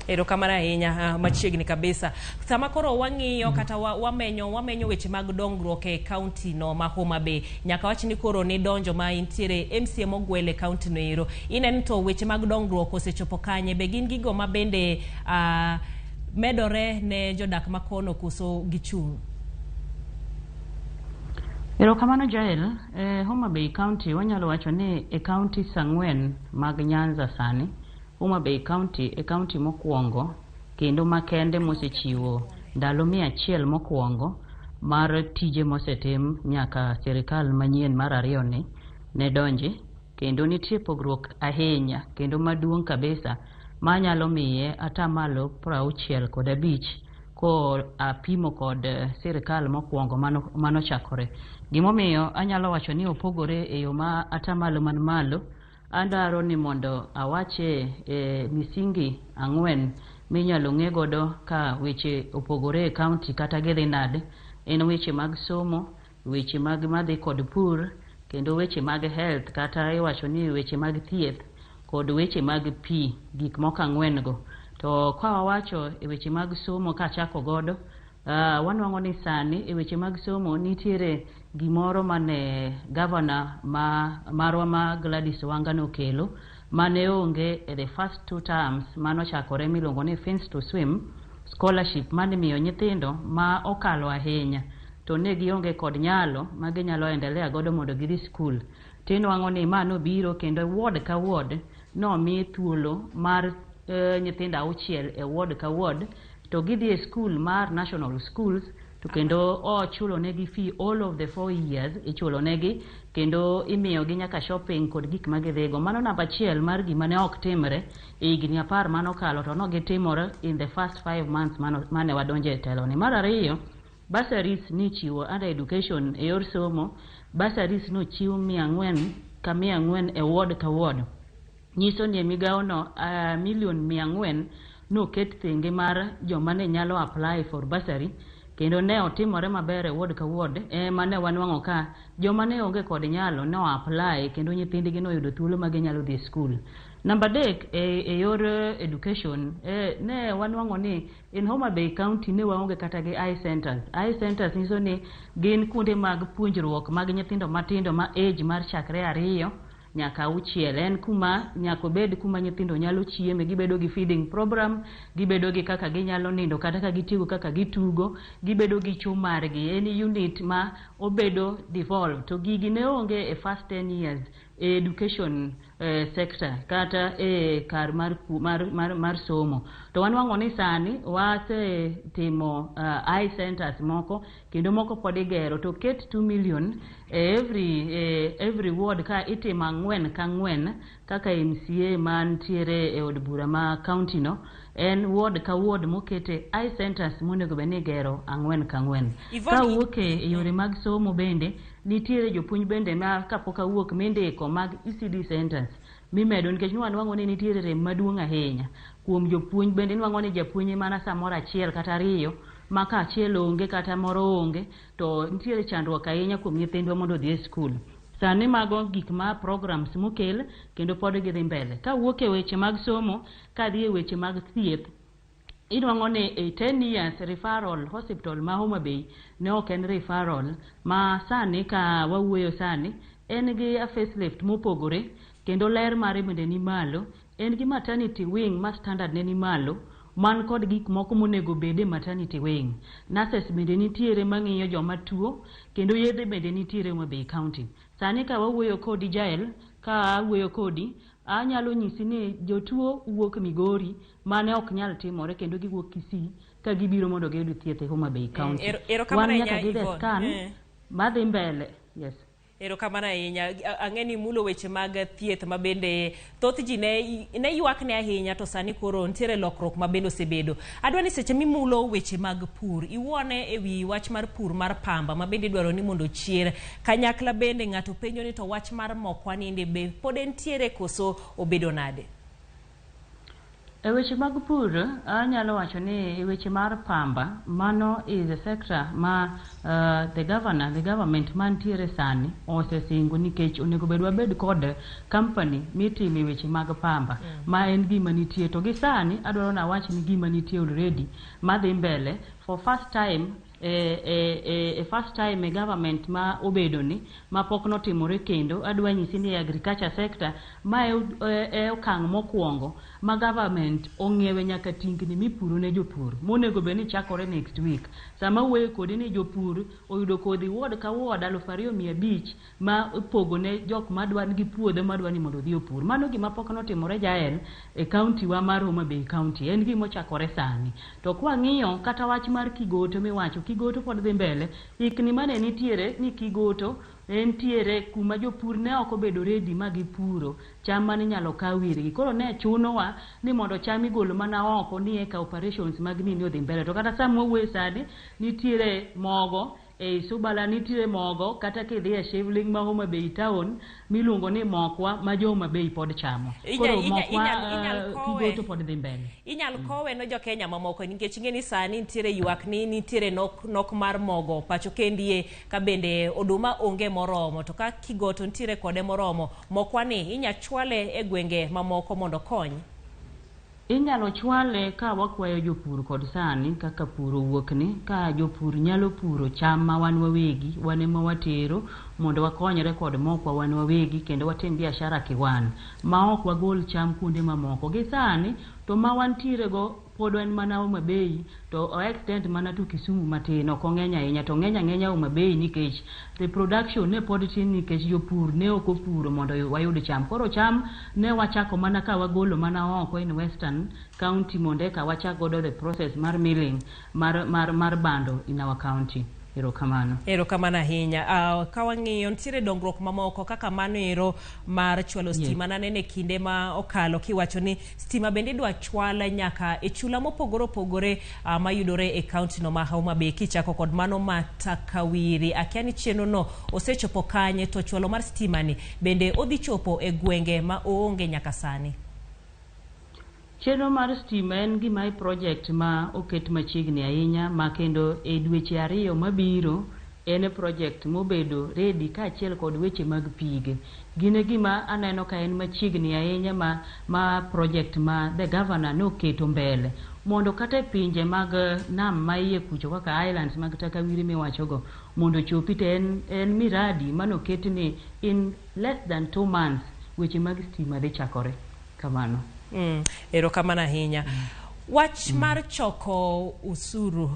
Erokamano ahinya machiegni kabisa. Sama koro wang'iyo kata wamenyo weche mag dongruok e county no ma Homa Bay, nyaka wach ni koro ni donjo ma intiere MCA mogwel e county no ero, ineno to weche mag dongruok osechopo kanye? Be gin gigo ma bende medore ne jodak makono koso gichung'? Erokamano Jael. Homa Bay County wanyalo wacho ni e counties 4 mag Nyanza sani, Homa Bay County e county mokwongo kendo makende mosechiwo ndalo 100 mokwongo mar tije mosetim nyaka sirikal manyien mar ariyo ni ne donji, kendo nitie pogruok ahinya kendo maduong' kabisa manyalo miye atamalo 65 ko apimo kod sirikal mokwongo manochakore. Gimomiyo anyalo wacho ni opogore e yo ma atamalo man malo, adwaro ni mondo awache misingi 4 minyalo ng'e godo ka weche opogore e county kata gidhi nade. En weche mag somo, weche mag madhi kod pur, kendo weche mag health kata iwacho ni weche mag thieth kod weche mag pi, gik moko 4 go. To ka wawacho e weche mag somo kachako godo, wanwang'o ni sani e weche mag somo nitiere gimoro mane governor marwa ma Gladys Wanga nokelo mane onge e the first 2 terms manochakore miluongo ni Fins to Swim scholarship, mane miyo nyithindo ma okalo ahinya to ne gionge kod nyalo ma ginyalo endelea godo mondo gidhi skul. Tinwang'o ni ma nobiro kendo ward ka ward nomi thuolo mar nyithindo 6 e ward ka ward to gidhi e school mar national schools, to kendo ochulo negi fee all of the 4 years ichulo negi, kendo imiyogi nyaka shopping kod gik ma gidhigo. Mano namba 1 mar gima ne ok timre e higni 10 manokalo, to nogitimore in the first 5 months mane wadonjo e telo ni. Mar ariyo, bursaries nichiwo under education e yor somo. Bursaries nochiw 400 ka 400 e ward ka ward. Nyiso ni e migawo no milion 400 noket thenge mar joma ne nyalo apply for bursary, kendo ne otimore maber e ward ka ward. Ema ne wanwang'o ka joma ne onge kod nyalo no apply kendo nyithindgi noyudo thuolo ma ginyalo dhi e skul. Namba 3 e yor education, ne wanwang'o ni in Homa Bay County ne waonge kata gi eye centers. Eye centers nyiso ni gin kuonde mag puonjruok mag nyithindo matindo ma age mar chakre 2 nyaka 6. En kuma nyaka obed kuma nyithindo nyalo chieme, gibedo gi feeding program, gibedo gi kaka ginyalo nindo kata ka gitigo kaka gitugo, gibedo gi cho margi. En unit ma obedo devolved. To gigi ne onge e first 10 years e education sector kata e kar mar somo. To wanwang'o ni sani wasetimo eye centers moko kendo moko pod igero, to ket 2 million e every ward ka itimo 4 ka 4 kaka MCA mantiere e od bura ma county no en ward ka ward mokete eye centers monego bed ni igero ang'wen ka ang'wen. Yvonne, Ka wuok e yore mag somo bende nitiere jopuonj bende ma kapok awuok mindiko mag ECD centers mimedo nikech nwanwang'o ni nitiere rem maduong' ahinya kuom jopuonj bende inwang'o ni japuonj mana samoro achiel kata ariyo ma ka achiel onge kata moro onge to nitiere chandruok ahinya kuom nyithindwa mondo odhi e skul. Sani mago gik ma programs mokel kendo pod gidhi mbele. Kawuok e weche mag somo kadhi e weche mag thieth inwang'o ni e 10 years referral hospital ma Homa Bay ne ok en referral ma sani ka wawuoyo sani en gi a facelift mopogore kendo ler mare bende ni malo en gi maternity wing ma standard ne ni malo man kod gik moko monego bed e maternity wing. Nurses bende nitiere mang'iyo joma tuo kendo yedhe bende nitiere Homa Bay County. Sani ka wawuoyo kodi Jael, ka awuoyo kodi, anyalo nyisi ni jotuo wuok Migori mane ok nyal timore kendo giwuok Kisii ka gibiro mondo giyud thieth e Homa Bay County. Erokamano Wan nyaka ahinya, gi the Yvonne. scan madhi mbele. Yes. Erokamano ahinya. Ang'e ni mulo weche mag thieth ma bende thoth ji ne ywak ne ahinya to sani koro nitiere lokruok ma bende osebedo. Adwa ni seche mimulo weche mag pur, iwuone e wi wach mar pur mar pamba ma bende idwaro ni mondo ochier. Kanyakla bende ng'ato penjo ni to wach mar mokwa ninde be pod entiere koso obedo nade? E weche mag pur, anyalo wacho ni e weche mar pamba, mano is a sector ma the governor, the government mantiere sani osesingo nikech onego bed wabed kod company mitime weche mag pamba ma en gima nitie to gi sani adwaro nawach ni gima nitie already madhi mbele for first time e first time e government ma obedo ni ma pok notimore kendo adwa nyisi ni e agriculture sector ma e okang' mokwongo ma government ong'iewe nyaka tingni mipuro ne jopur monego bed ni chakore next week. Sama wuoyo kodi ni jopur oyudo kodhi ward ka ward 2500 ma ipogo ne jok madwa nigi puodho madwa ni mondo odhi opur. Mano gima pok notimore Jael e county wa mar Homa Bay County. En gima ochakore sani. To kwang'iyo kata wach mar Kigoto miwacho, Kigoto pod dhi mbele. Hikni mane nitiere ni Kigoto entiere kuma jopur ne ok obedo ready ma gipuro cham mane inyalo kaw irgi. Koro ne chunowa ni mondo cham igolo mana oko ni eka operations mag nini odhi mbele. To kata sama wawuoyo sani, nitiere mogo ei Subala, nitiere mogo kata kidhi e Shivling ma Homa Bay town miluongo ni mokwa ma jo Homa Bay pod chamo. Koro mokwa Inyal kowe. Kigoto pod dhi mbele. Inyal kowe no jo Kenya mamoko nikech ing'e ni sani nitiere ywak ni nitiere nok mar mogo pacho kendie ka bende oduma onge moromo to ka Kigoto nitiere kode moromo mokwa ni inya chwale e gwenge mamoko mondo kony. Inyalo chwale ka wakwayo jopur kod sani kaka pur owuok ni ka jopur nyalo puro cham ma wan wawegi wan ema watero mondo wakonyre kod mokwa wan wawegi kendo watim biashara kiwan ma ok wagol cham kuonde mamoko. Gi sani to ma wantiere go pod en mana Homa Bay to o extend mana to Kisumu matin ok ong'eny ahinya to ng'eny ang'enya Homa Bay nikech the production ne pod tin nikech jopur ne ok opuro mondo wayud cham. Koro cham ne wachako mana ka wagolo mana oko in Western County mondo eka wachak godo the process mar milling mar bando in our county. Erokamano. Erokamano ahinya. Ka wang'iyo nitiere dongruok mamoko kaka mano ero mar chwalo stima. Nanene kinde ma okalo kiwacho ni stima bende idwa chwal nyaka e chula mopogore opogore mayudore e county no ma Homa Bay kichako kod mano ma Takawiri. Akia ni chenro no osechopo kanye to chwalo mar stima ni bende odhi chopo e gwenge ma oonge nyaka sani. Chenro mar stima en gima e project ma oket machiegni ahinya ma kendo e dweche 2 mabiro en e project mobedo ready kaachiel kod weche mag pige. Gin e gima aneno ka en machiegni ahinya ma project ma the governor noketo mbele mondo kata e pinje mag nam ma iye kucho kaka islands mag Takawiri miwachogo mondo ochopi to en miradi manoket ni in less than 2 months weche mag stima dhi chakore. Kamano. Erokamano ahinya. Wach mar choko usuru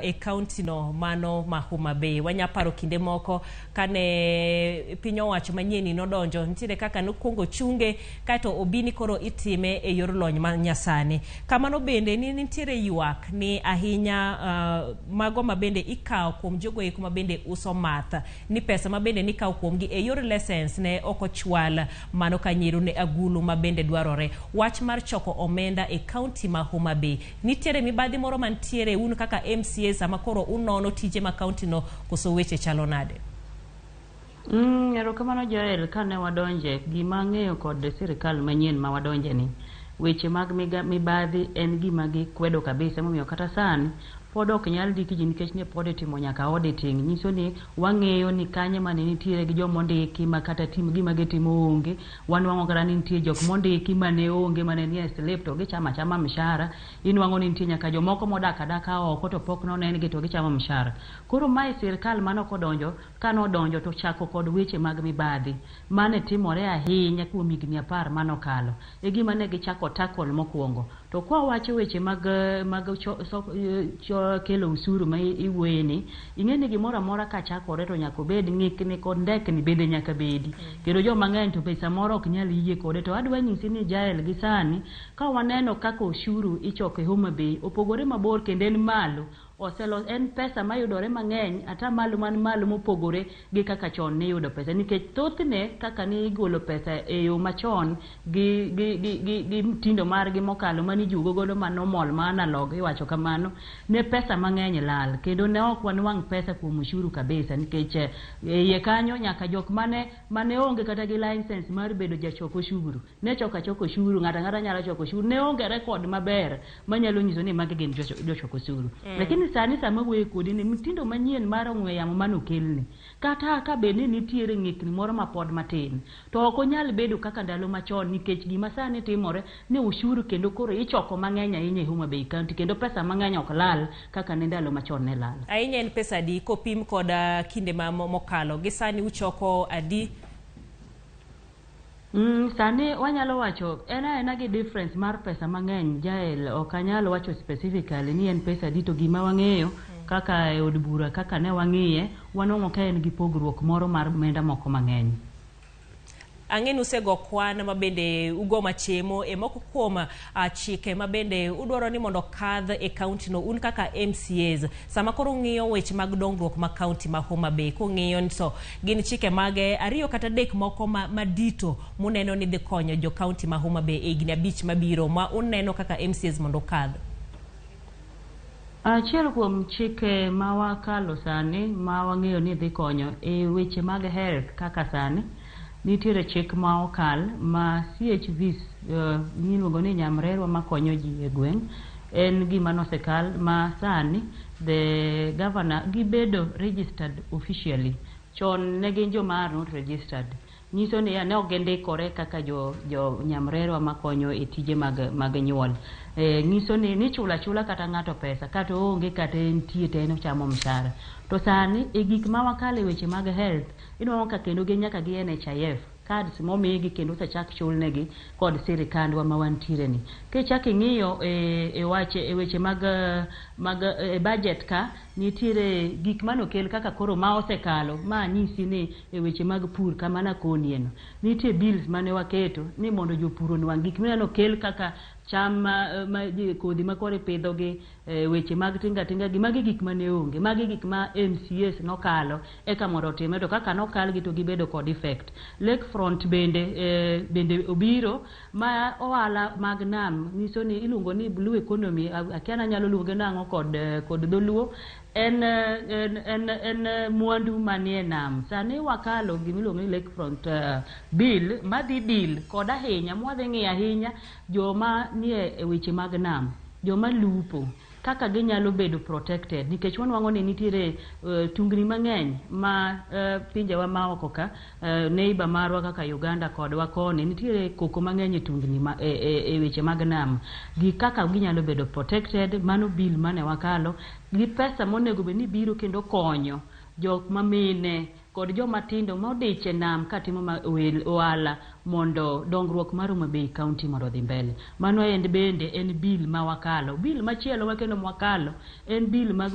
e kaunti no mano ma Homa Bay, wanya paro kinde moko kane piny owacho manyien nodonjo, nitiere kaka nokwongo chunge kaeto obini koro itime e yor lony ma nyasani. Kamano bende ni nitiere ywak ni ahinya mago ma bende ikawo kuom jogo eko ma bende uso math, ni pesa ma bende nikawo kuomgi e yor license ne ok ochwal mano kanyiru ne agulu ma bende dwarore. Wach mar choko omenda e kaunti ma Homa Bay, nitiere mibadhi moro mantiere un kaka MCA sama koro unono tije ma kaunti no, koso weche chalo nade? Erokamano Joel, kane wadonje, gima ang'eyo kod sirikal manyien ma wadonje ni, weche mag mibadhi en gima gikwedo kabisa, momiyo kata sani pod ok nyal ndik ji nikech ne pod itimo nyaka auditing. Nyiso ni wang'eyo ni kanye mane nitiere gi joma ondiki ma kata tim gima gitimo onge. Wanwang'o kata ni nitie jok mondiki mane onge, mane nie slip to gichamo achama mshahara. Inwang'o ni nitie nyaka jomoko modak adaka oko to pok nonen gi to gichamo mshahara. Koro mae sirikal mane ok odonjo, kanodonjo to chako kod weche mag mibadhi mane timore ahinya kuom higni 10 manokalo. E gima ne gichako tackle mokwongo. To kwa wacho weche mag kelo usuru ma iwuoye ni, ing'e ni gimoro amora kachakore to nyaka obed ng'ikni kod ndekni bende nyaka bedi. Kendo joma ng'eny to pesa moro ok nyal yie kode. To adwa nyisi ni Jael gi sani, ka waneno kaka ushuru ichoko e Homa Bay, opogore mabor kendo en malo. Oselos en pesa mayudore mang'eny ata malo man malo mopogore gi kaka chon niyudo pesa, nikech thothne kaka nigolo pesa e yo machon gi mtindo margi mokalo manijuogo godo ma normal ma analog iwacho kamano, ne pesa mang'eny lal kendo ne ok wanwang' pesa kuom ushuru kabisa, nikech e iye kanyo nyaka jok mane onge kata gi license mar bedo jachok ushuru ne choko achoka ushuru. Ng'ato ang'ata nyalo choko ushuru, ne onge record maber manyalo nyiso ni magi gin jochok ushuru. Lakini sani sama wuoyo kodi ni mtindo manyien mar ong'we yamo manokelni, kata ka bed ni nitiere ng'ikni moro ma pod matin, to ok onyal bedo kaka ndalo machon, nikech gima sani timore ni ushuru kendo koro ichoko mang'eny ahinya e Homa Bay County, kendo pesa mang'eny ok lal kaka ne ndalo machon ne lal. Ahinya en pesa adi kopim kod kinde ma mokalo gi sani uchoko adi? Sani wanyalo wacho en aena gi difference mar pesa mang'eny Jael, ok anyal wacho specifically ni en pesa adi, to gima wang'eyo kaka e od bura kaka ne wang'iye, wanwang'o ka en gi pogruok moro mar omenda moko mang'eny. Ang'e ni usego kwan ma bende ugo machemo e moko kuom chike ma bende udwaro ni mondo kadh e kaunti no un kaka MCAs, sama koro ung'iyo weche mag dongruok ma kaunti ma Homa Bay, kung'iyo ni to gin chike mage ariyo kata adek moko madito muneno ni dhi konyo jo kaunti ma Homa Bay e higni 5 mabiro ma uneno kaka MCAs mondo okadh? Achiel kuom chike ma wakalo sani ma wang'eyo ni dhi konyo e weche mag health, kaka sani nitiere chik ma okal ma CHVs miluongo ni nyamrerwa makonyo ji e gweng', en gima nosekal ma sani the governor gibedo registered officially. Chon ne gin joma are not registered, nyiso ni ne ok gindikore kaka jo nyamrerwa makonyo e tije mag nyuol. Nyiso ni nichulo achula kata ng'ato pesa kata oonge kata entie to en ochamo mshahara. To sani e gik ma wakalo e weche mag health, inwang'o ka kendo gin nyaka gi NHIF cards momigi kendo osechak chulnegi kod sirikandwa ma wantiere ni. Kichak ing'iyo e weche mag e budget, ka nitiere gik manokel kaka koro ma osekalo ma nyisi ni e weche mag pur kama nakonie no, nitie bills mane waketo ni mondo jopur onwang' gik mineno kel kaka cham ma kodhi ma koro ipidho gi weche mag tinga tinga gi, magi gik mane onge, magi gik ma MCAs nokalo eka mondo otime, to kaka nokal gi to gibedo kod effect. Lake front bende obiro ma ohala mag nam, nyiso ni iluongo ni blue economy, akia nanyalo luonge nang'o kod dholuo, en mwandu manie nam. Sani wakalo gimiluongo ni lake front bill madhi deal kod ahinya mwadhi ng'iyo ahinya joma nie e weche mag nam, joma lupo, kaka ginyalo bedo protected, nikech wanwang'o ni nitiere tungni mang'eny ma pinjewa ma oko ka, neighbor marwa kaka Uganda kodwa koni nitiere koko mang'eny e tungni ma, e weche mag nam gi kaka ginyalo bedo protected. Mano bill mane wakalo gi pesa monego bed ni biro kendo konyo jok mamine kod kod joma tindo modich e nam katimo ohala mondo dongruok mar Homa Bay County mondo odhi mbele. Mano en bende en bill ma wakalo. Bill machielo makendo mwakalo en bill mag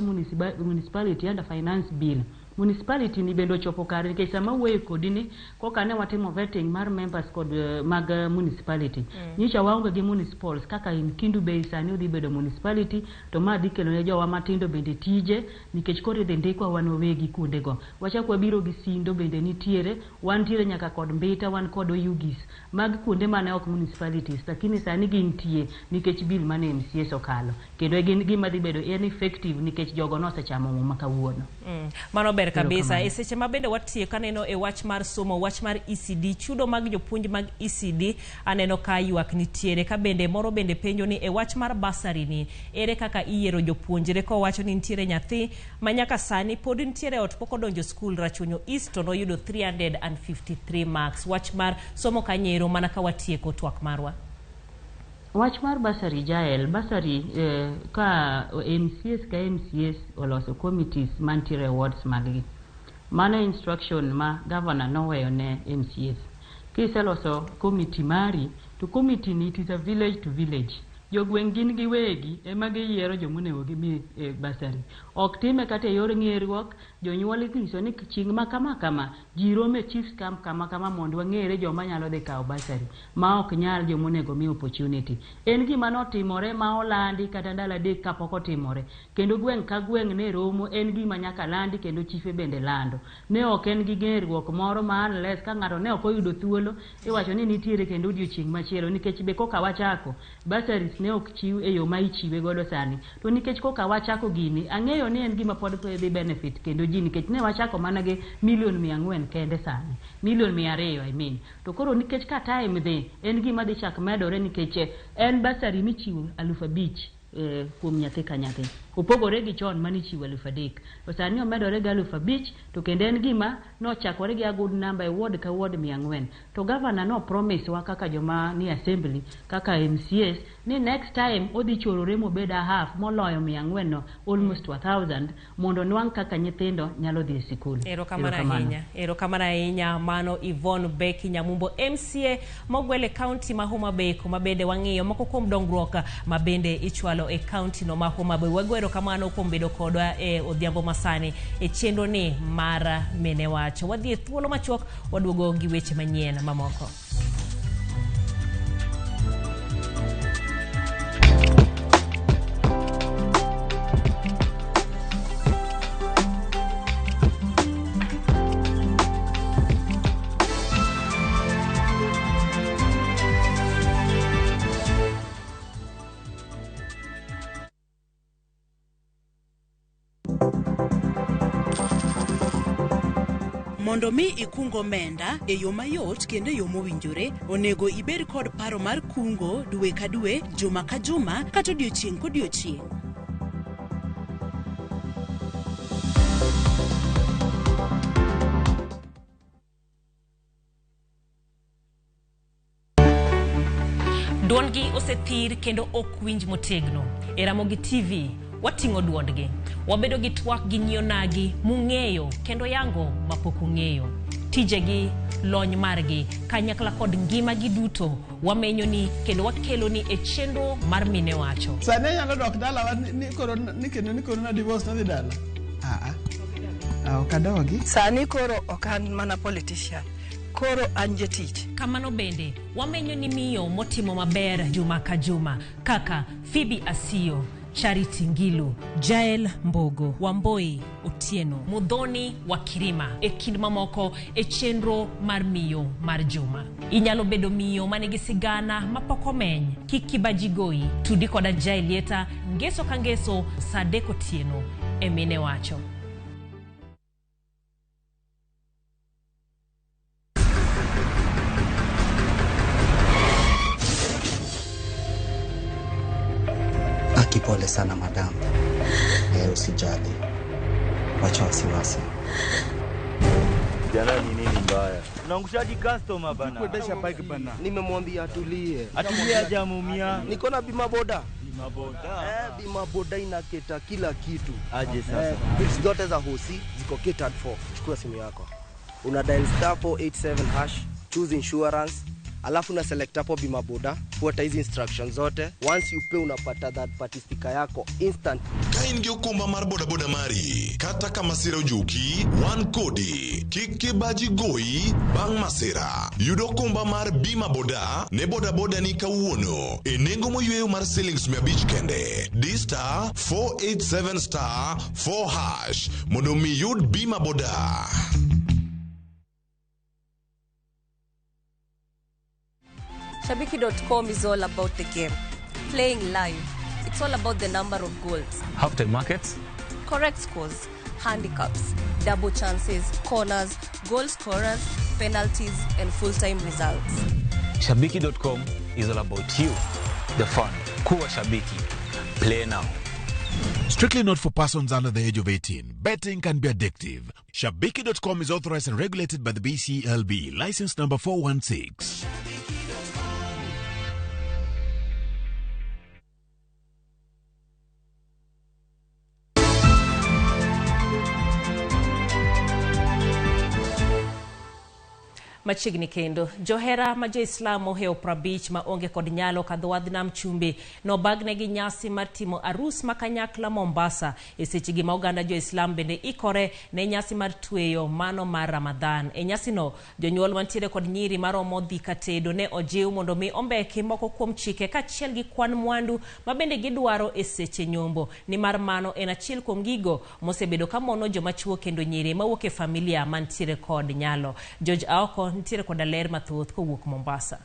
municipality and finance bill. Municipality ni bende ochopo kare nikech sama wuoyo kodi ni koka ne watimo vetting mar members kod mag municipality. Nyicha waonge gi municipals kaka in Kendu Bay sani odhi bedo municipality, to ma dhi kelo ne jowa matindo bende tije nikech koro idhi ndikwa wan wawegi kuondego. Wachak wabiro gi Sindo bende nitiere, wantiere nyaka kod Mbita, wan kod Oyugis mag kuonde mane ok municipalities, lakini sani gintie nikech bill mane MCAs okalo, kendo gin gima dhi bedo en effective nikech jogo nosechamo muma kawuono. Mano ber kabisa. E seche ma bende watieko aneno e wach mar somo, wach mar ECD, chudo mag jopuonj mag ECD, aneno ka ywak nitiere. Ka bende moro bende penjo ni e wach mar bursary ni, ere kaka iyiero jopuonjre, kowacho ni nitiere nyathi ma nyaka sani pod nitiere ot pok odonjo skul Rachuonyo East to noyudo 353 marks. Wach mar somo kanyero mana ka watieko twak marwa. Wach mar bursary, Jael, bursary ka MCAs ka MCAs oloso committees mantiere e wards maggi. Mano instruction ma governor noweyo ne MCAs. Kiseloso committee mari, to committee ni it is a village to village. Jogweng' gin giwegi ema giyiero jomonego gimi bursary. Ok time kata e yor ng'eruok, jonyuol inyiso ni chieng' ma kama kama, ji romo e chiefs camp kama kama mondo wang'ere joma nyalo dhi kawo bursary, ma ok nyal jomonego mi opportunity. En gima notimore ma olandi kata ndalo 3 kapok otimore. Kendo gweng' ka gweng' ne romo, en gima nyaka landi kendo chife bende lando. Ne ok en gi ng'eruok moro ma unless ka ng'ato ne ok oyudo thuolo, iwacho ni nitiere kendo odiochieng' machielo nikech be koka wachako, bursaries ne ok chiw e yo ma ichiwe godo sani. To nikech koka wachako gini, ang'eyo ni en gima pod dhi benefit kendo ji nikech ne wachako mana gi milion 400 kende sani. Milion 200 I mean. To koro nikech ka time dhi, en gima dhi chak medore nikech en bursary michiwo 5,000 kuom nyathi ka nyathi. Opogore gi chon manichiwo 3,000. To sani omedore gi 5,000, to kendo en gima nochakore gi a good number e ward ka ward 400. To governor no promise wa kaka joma ni assembly, kaka MCAs, ni next time odhi chorore mobed a half moloyo 400 no, almost 1,000, mondo nwang' kaka nyithindo nyalo dhi e sikul. Erokamano ahinya. Erokamano ahinya. Mano Yvonne Becky Nyamumbo, MCA mogwel e county ma Homa Bay, kuma bende wang'iyo moko kuom dongruok ma bende ichwalo e county no ma Homa Bay. Wago erokamano kuom bedo kodwa e odhiambo masani e chenro ni mar Mine Wacho. Wadhi e thuolo machuok, waduogo gi weche manyien mamoko. Mondo mi ikung omenda e yo mayot kendo e yo mowinjore, onego ibed kod paro mar kungo dwe ka dwe, juma ka juma, kata odiochieng' kodiochieng'. Duondgi osethir kendo ok winj motegno. E Ramogi TV, wating'o duondgi. Wabedo gi twak gi nyionagi mung'eyo kendo yango mapok ung'eyo. Tijegi, lony margi, kanyakla kod ngimagi duto wamenyoni kendo wakeloni e chenro mar Mine Wacho. Sani anyalo dok dalawa ni kendo ni koro na divorce nadhi dala. Ok adogi. Sani koro ok an mana politician. Koro an jatich. Kamano bende wamenyo ni miyo motimo maber juma ka juma kaka Phoebe Asiyo, Charity Ngilu, Jael Mbogo, Wamboi Otieno, Muthoni wa Kirima e kind mamoko e chenro mar miyo mar juma. Inyalo bedo miyo manigi sigana mapok omeny. Kik kibaji goyi. Tudi koda Jael Lieta ngeso ka ngeso saa 3 otieno e Mine Wacho. Pole sana madam. Usijali. Wacha wasiwasi. Jana ni nini mbaya? Unaangushaji customer bana. Kuendesha bike bana. Nimemwambia atulie. Atulie hajamuumia. Niko na bima boda. Bima boda. Bima boda inaketa kila kitu. Aje sasa. Bills zote za hosi ziko catered for. Chukua simu yako. Una dial star 487 hash, choose insurance, alafu una select hapo bima boda, fuata hizi instructions zote. Once you pay unapata third party sticker yako instant. Ka in gi okumba mar bodaboda mari, kata ka masira ojuki, wan kodi. Kik kibaji goyi bang' masira. Yud okumba mar bima boda ne bodaboda ni kawuono e nengo moyweyo mar silings 500 kende. Di star 487 star 4 hash mondo mi yud bima boda. Shabiki.com is all about the game, playing live. It's all about the number of goals, Halftime markets, correct scores, handicaps, double chances, corners, goal scorers, penalties, and full-time results. Shabiki.com is all about you, the fun. Kuwa Shabiki. Play now. Strictly not for persons under the age of 18. Betting can be addictive. Shabiki.com is authorized and regulated by the BCLB. License number 416. Machiegni kendo johera ma jo-Islam ohewo 50 ma onge kod nyalo kadho wadh nam chumbi nobagnegi nyasi mar timo arus ma kanyakla Mombasa e sechegi ma oganda jo-Islam bende ikore ne nyasi mar tweyo mano mar Ramadhan. E nyasino jonyuol mantiere kod nyiri maromo dhi katedo ne ojiw mondo mi ombeki moko kuom chike kaachiel gi kwan mwandu ma bende gidwaro e seche nyombo, nimar mano en achiel kuom gigo mosebedo ka mono joma chuo kendo nyiri mawuok e familia mantiere kod nyalo. George Aoko nitiere koda ler mathoth kowuok Mombasa.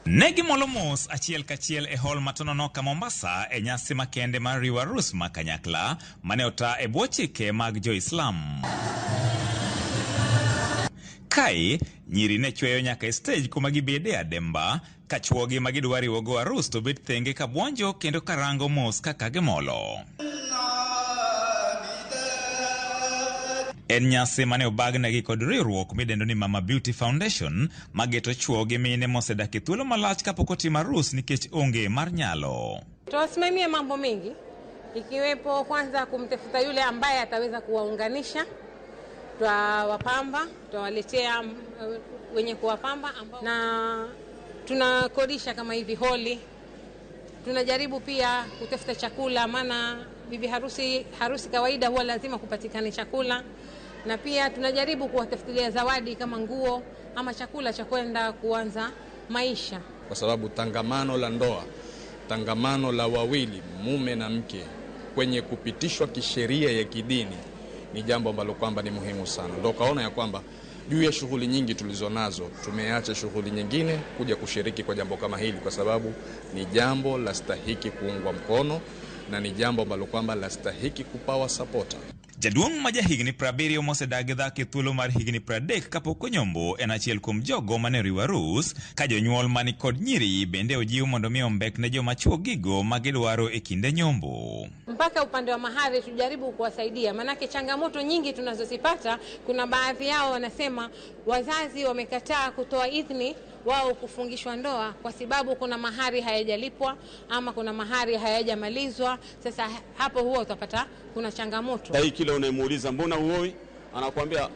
Ne gimolo mos achiel kachiel e hall matononoka Mombasa e nyasi makende mar riwo arus ma kanyakla mane ota e bwo chike mag jo-Islam. Kae, nyiri ne chweyo nyaka e stage kuma gibede ademba, ka chuogi ma gidwa riwogo arus to bet thenge ka buonjo kendo karango mos kaka gimolo. En nyasi mane obagnegi kod riwruok midendo ni Mama Beauty Foundation mageto chuo gi mine mosedak e thuolo malach kapok otimo arus nikech onge mar nyalo. Tutawasimamia mambo mengi ikiwepo kwanza kumtafuta yule ambaye ataweza kuwaunganisha, tutawapamba, tutawaletea wenye kuwapamba ambao, na tunakodisha kama hivi holi. Tunajaribu pia kutafuta chakula, maana bibi harusi kawaida huwa lazima kupatikane chakula, na pia tunajaribu kuwatafutilia zawadi kama nguo ama chakula cha kwenda kuanza maisha. Kwa sababu tangamano la ndoa, tangamano la wawili mume na mke kwenye kupitishwa kisheria ya kidini ni jambo ambalo kwamba ni muhimu sana. Ndio kaona ya kwamba juu ya shughuli nyingi tulizonazo tumeacha shughuli nyingine kuja kushiriki kwa jambo kama hili, kwa sababu ni jambo la stahiki kuungwa mkono na ni jambo ambalo kwamba la stahiki kupawa sapota. Jaduong' ma jahigni 70 mosedak gi dhako e thuolo mar higni 30 kapok onyombo en achiel kuom jogo mane oriwo arus, ka jonyuol mani kod nyiri bende ojiw mondo mi ombek ne joma chuo gigo ma gidwaro e kinde nyombo. Mpaka upande wa mahari tujaribu kuwasaidia, manake changamoto nyingi tunazozipata, kuna baadhi yao wanasema wazazi wamekataa kutoa idhini wao kufungishwa ndoa kwa sababu kuna mahari hayajalipwa ama kuna mahari hayajamalizwa. Sasa hapo huwa utapata kuna changamoto. Hii kile unayemuuliza mbona uoi, anakuambia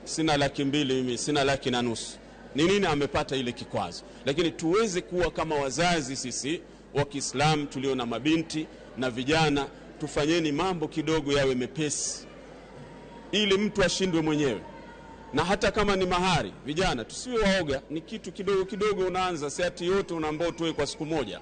sina 200,000 mimi, sina 150,000. Ni nini amepata ile kikwazo? Lakini tuweze kuwa kama wazazi sisi wa Kiislamu tulio na mabinti na vijana, tufanyeni mambo kidogo yawe mepesi ili mtu ashindwe mwenyewe. Na hata kama ni mahari, vijana tusiwe waoga, ni kitu kidogo kidogo unaanza, si ati yote unaambao tuwe kwa siku moja.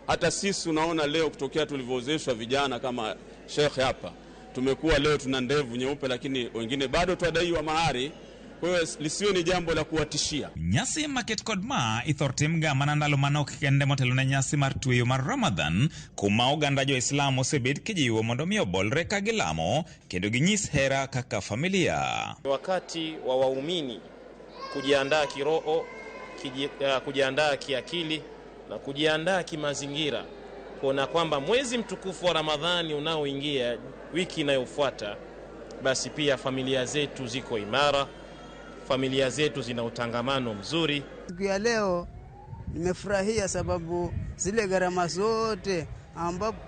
Hata sisi unaona leo kutokea tulivyozeshwa vijana kama Sheikh hapa, tumekuwa leo tuna ndevu nyeupe, lakini wengine bado twadaiwa mahari. Kwa hiyo lisiwe ni jambo la kuwatishia. Nyasi maket kod ma ithor timga mana ndalo manok kende motelo ne nyasi mar tweyo mar Ramadhan, kuma oganda jo-Islam osebed kijiwo mondo mi obolre ka gilamo kendo ginyis hera kaka familia. Wakati wa waumini kujiandaa kiroho, kujiandaa kiakili na kujiandaa kimazingira, kuona kwamba mwezi mtukufu wa Ramadhani unaoingia wiki inayofuata, basi pia familia zetu ziko imara, familia zetu zina utangamano mzuri. Siku ya leo nimefurahia sababu zile gharama zote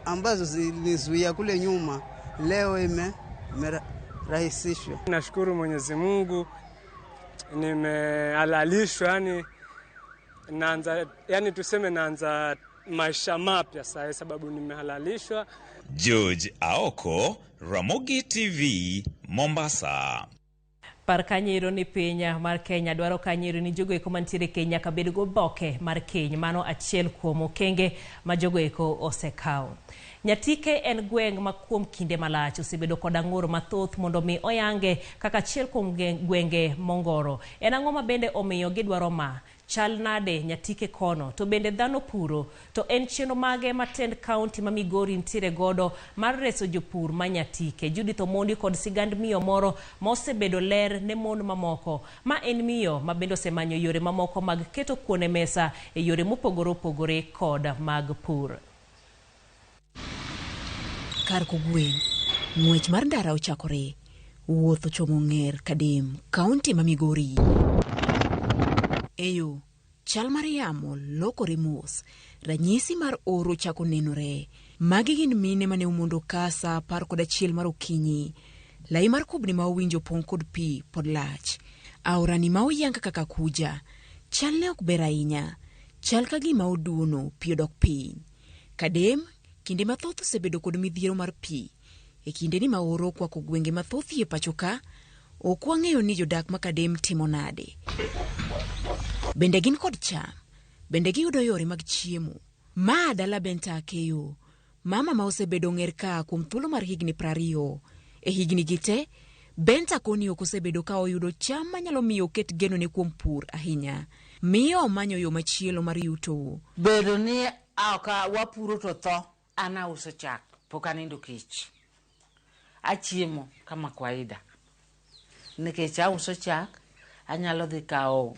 ambazo zilizuia kule nyuma leo zimerahisishwa. Nashukuru Mwenyezi Mungu nimehalalishwa, yani naanza, yani tuseme naanza maisha mapya sasa, sababu nimehalalishwa. George Aoko, Ramogi TV, Mombasa. Par kanyero ni piny mar Kenya dwaro kanyero ni jogo eko mantiere keny nyaka bed goboke mar keny. Mano achiel kuom okenge ma jogo eko osekawo. Nyatike en gweng' ma kuom kinde malach osebedo koda ng'ur mathoth mondo mi oyange kaka achiel kuom gwenge mongoro. En ang'o ma bende omiyo gidwaro ma? Chal nade Nyatike kono? To bende dhano puro? To en chenro mage ma tend kaunti ma Migori nitiere godo mar reso jopur ma Nyatike? Judith Omondi kod sigand miyo moro ma osebedo ler ne mon mamoko. Ma en miyo ma bende osemanyo yore mamoko mag keto kuon e mesa e yore mopogore opogore kod mag pur. Kar kogwen, ng'wech mar ndara ochakore. Wuoth ochomo Ng'er Kadem, kaunti ma Migori. Eyo, chal mar yamo lokore mos. Ranyisi mar oro chako nenore. Magi gin mine mane omondo ka sa 11 mar okinyi. Lai mar kubni ma owinjo pong' kod pi pod lach. Aorani ma oyang kaka kuja. Chalne ok ber ahinya. Chal ka gima oduono, pi odok piny. Kadem, kinde mathoth osebedo kod midhiero mar pi. E kindeni ma oro okwako gwenge mathoth e pacho ka, ok wang'eyo ni jodak ma Kadem timo nade. Bende gin kod cham? Bende giyudo yore mag chiemo? Ma dala Benta Akeyo, mama ma osebedo ng'er ka kuom thuolo mar higni 20. E higni gi te, Benta koni ok osebedo ka oyudo cham manyalo miyo oket genone kuom pur ahinya. Miyo omanyo yo machielo mar yuto. Bedo ni ok wapuro to tho, an auso chak, pok anindo kech. Achiemo kama kawaida. Nikech auso chak, anyalo dhi kawo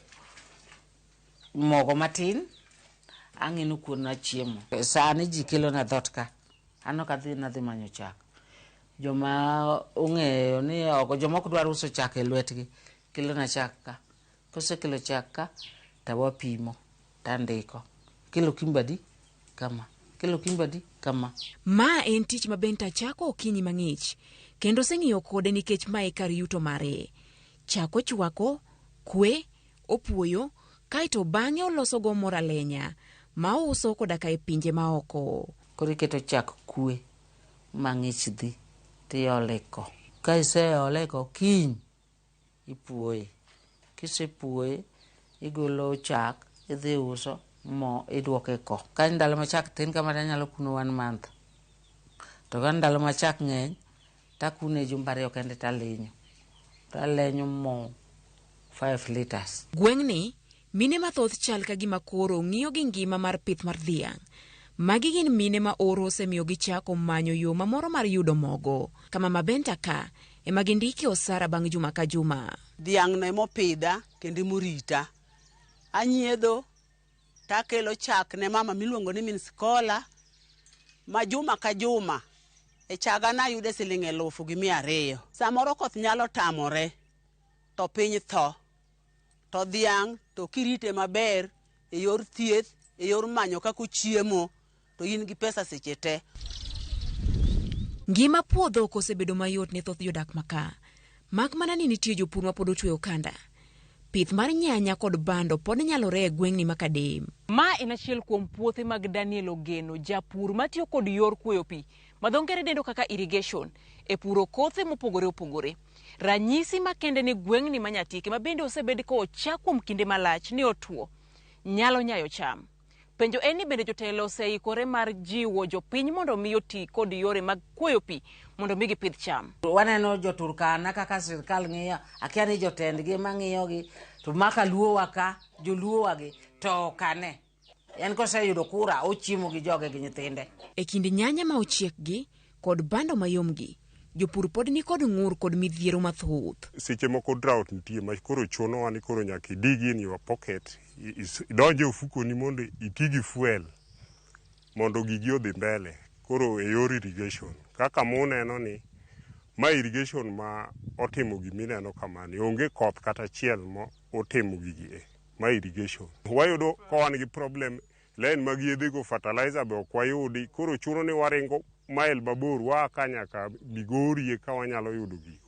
mogo matin, ang'ino kuon achiemo. Sani ji kelona dhot ka, an ok adhi nadhi manyo chak. Joma ong'eyo ni oko, joma ok dwar uso chak e lwetgi, kelona chak ka. Kosekelo chak ka, to wapimo, tandiko. Kilo kimbadi, kama. Kilo kimbadi, kama. Ma en tich ma Benta chako okinyi mang'ich, kendo oseng'iyo kode nikech mae kar yuto mare. Chak ochwako, kwe, opuoyo, kaeto bang'e olosogo mor alenya, ma ouso koda ka e pinje maoko. Koro iketo chak kwe mang'ich dhi, tiole ko. Ka iseole e ko, kiny ipuoye. Kisepuoye, igolo chak, idhi uso, mo iduoke e ko. Ka ndalo ma chak tin kama anyalo kuno 1 month. To ka ndalo ma chak ng'eny, takune jumbe 2 kende talenyo. Talenyo mo 5 liters. Gweng'ni, mine mathoth chal ka gima koro ng'iyo gi ngima mar pith mar dhiang'. Magi gin mine ma oro osemiyo gichako manyo yo mamoro mar yudo mogo. Kama ma Benta ka, ema gindike osara bang' juma ka juma. Dhiang' no emopidha kendo emorita. Anyiedho takelo chak ne mama miluongo ni min skola ma juma ka juma e chaga nayude siling 1,200. Samoro koth nyalo tamore to piny tho. To dhiang' to kirite maber e yor thieth, e yor manyo kaka ochiemo, to in gi pesa seche te. Ngima puodho ok osebedo mayot ne thoth jodak maka. Mak mana ni nitie jopur ma pod otweyo okanda. Pith mar nyanya kod bando pod nyalore e gweng'ni ma Kadem. Ma en achiel kuom puothe mag Daniel Ogeno, japur matiyo kod yor kwoyo pi ma dho ngere dendo kaka irrigation e puro kothe mopogore opogore. Ranyisi makende ni gweng'ni ma Nyatike ma bende osebed ka ochak kuom kinde malach ni otuo nyalo nyayo cham. Penjo en ni bende jotelo oseikore mar jiwo jopiny mondo mi oti kod yore mag kwoyo pi mondo mi gipidh cham. Waneno jo Turkana kaka sirkal ng'iyo, akia ni jotendgi ema ng'iyogi, to maka luowa ka, joluowa gi, to ok ane. En koseyudo kura, ochiemo gi joge gi nyithinde. E kind nyanya ma ochiekgi kod bando mayomgi, jopur pod ni kod ng'ur kod midhiero mathoth. Seche moko drought nitie ma koro chunowa ni koro nyaka idig in your pocket, idonj e ofukoni mondo iti gi fuel mondo gigi odhi mbele. Koro e yor irrigation, kaka muneno ni ma irrigation ma otimo gimineno kamani, onge koth kata achiel ma otimo gigi e ma irrigation. Wayudo ka wan gi problem line mag yedhe go fertilizer be ok wayudi, koro chuno ni waringo mail mabor waa ka nyaka Migori eka wanyalo yudo gigo.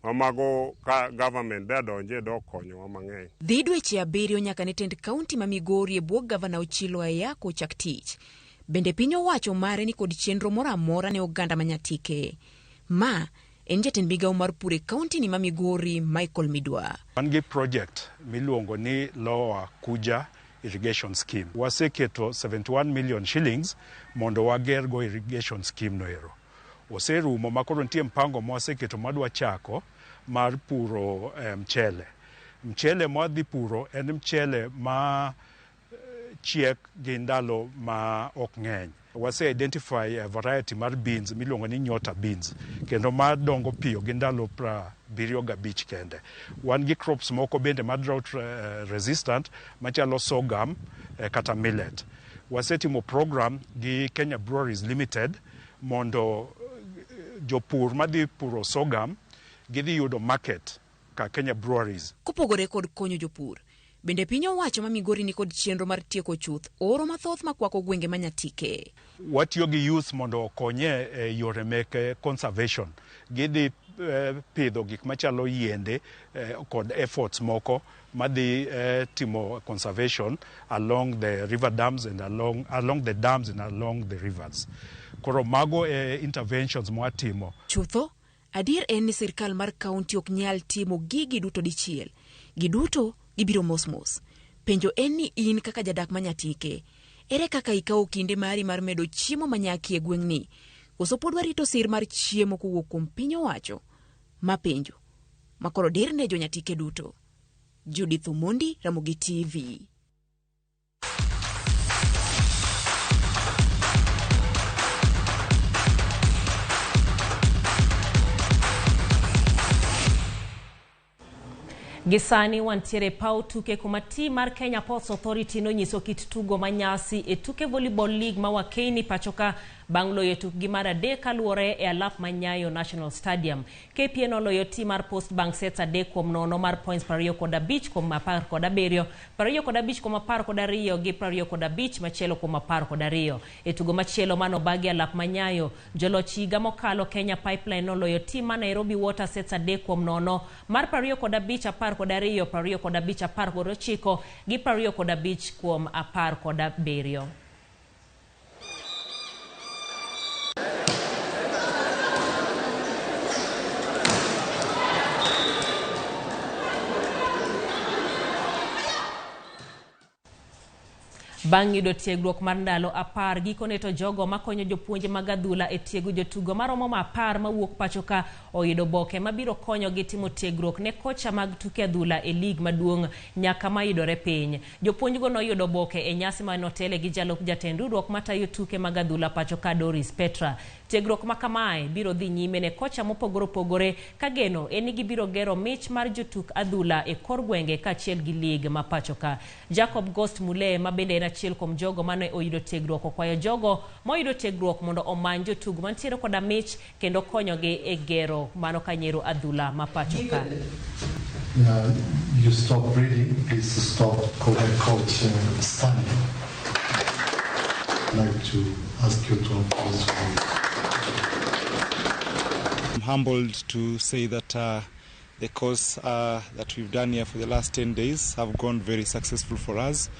Ma mago ka government de donje do konyowa mang'eny. Dhi dweche 7 nyaka ne tend kaunti ma Migori e bwo gavana Ochilo Ayako chak tich. Bende piny owacho mare ni kod chenro moro amora ne oganda ma Nyatike. Ma en jatend migawo mar pur e kaunti ni ma Migori, Michael Midwa. Wan gi project miluongo ni Lower Kuja Irrigation Scheme. Waseketo 71 million shillings mondo wager go irrigation scheme no ero. Oserumo ma koro nitie mpango mwaseketo madwa chako mar puro mchele. Mchele mwadhi puro en mchele ma chiek gi ndalo ma ok ng'eny. Wase identify a variety mar beans miluongo ni nyota beans kendo ma dongo piyo gi ndalo 75 kende. Wan gi crops moko bende ma drought resistant machalo sorghum kata millet. Wasetimo program gi Kenya Breweries Limited mondo jopur madhi puro sorghum gidhi yudo market ka Kenya Breweries. Kopogore kod konyo jopur, bende piny owacho ma Migori ni kod chenro mar tieko chuth oro mathoth makwako gwenge ma Nyatike. Watiyo gi youth mondo okonye e yore meke conservation. Gidhi pidho gik machalo yiende kod efforts moko madhi timo conservation along the river dams and along the dams and along the rivers. Koro mago e interventions mwatimo. Chutho, adier en ni sirkal mar kaunti ok nyal timo gigi duto dichiel. Giduto gibiro mos mos. Penjo en ni in kaka jadak ma Nyatike, ere kaka ikawo kinde mari mar medo chiemo manyaki e gweng'ni? Koso pod warito sir mar chiemo kowuok kuom piny owacho? Ma penjo makoro dir ne jo-Nyatike duto. Judith Omondi, Ramogi TV. Gisani wantiere paw tuke kuma tim mar Kenya Ports Authority nonyiso kit tugo manyasi e tuke Volleyball League ma Wakeini pachoka bang' loyo tukgi mar 3 kaluwore e alap ma Nyayo National Stadium. KPA noloyo tim mar Post Bank sets 3-0 mar points 25 kuom 17, 25 kuom 12 gi 25 machielo kuom 12. E tugo machielo manobagi alap ma Nyayo, joloch higa mokalo Kenya Pipeline noloyo tim mar Nairobi Water sets 3-0 mar 25 12, 25 19 gi 25 kuom 17. Bang' yudo tiegruok mar ndalo 10, gikone to jogo makonyo jopuonj mag adhula e tiego jotugo maromo 10 mawuok pacho ka oyudo boke mabiro konyogi timo tiegruok ne kocha mag tuke adhula e lig maduong' nyaka mayudore piny. Jopuonjgo noyudo boke e nyasi manotele gi jalup jatend riwruok matayo tuke mag adhula pacho ka Doris Petra. Tiegruok ma kamae biro dhi nyime ne kocha mopogore opogore ka geno en ni gibiro gero mich mar jotuk adhula e kor gwenge kaachiel gi lig ma pacho ka. Jacob Ghost Mule ma bende en achiel kuom jogo mane oyudo tiegruok okwayo jogo moyudo tiegruok mondo omany jotugo mantiere koda mich kendo konyogi e gero mano kanyero adhula ma pacho ka. You stop reading, please stop coach Stanley. I'd like to ask you to applause for me. I'm humbled to say that the course that we've done here for the last 10 days have gone very successful for us.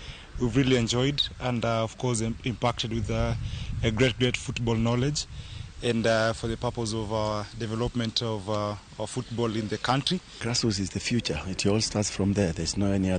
We've really enjoyed and of course impacted with a great football knowledge and for the purpose of our development of our football in the country. Grassroots is the future. It all starts from there. There's no any other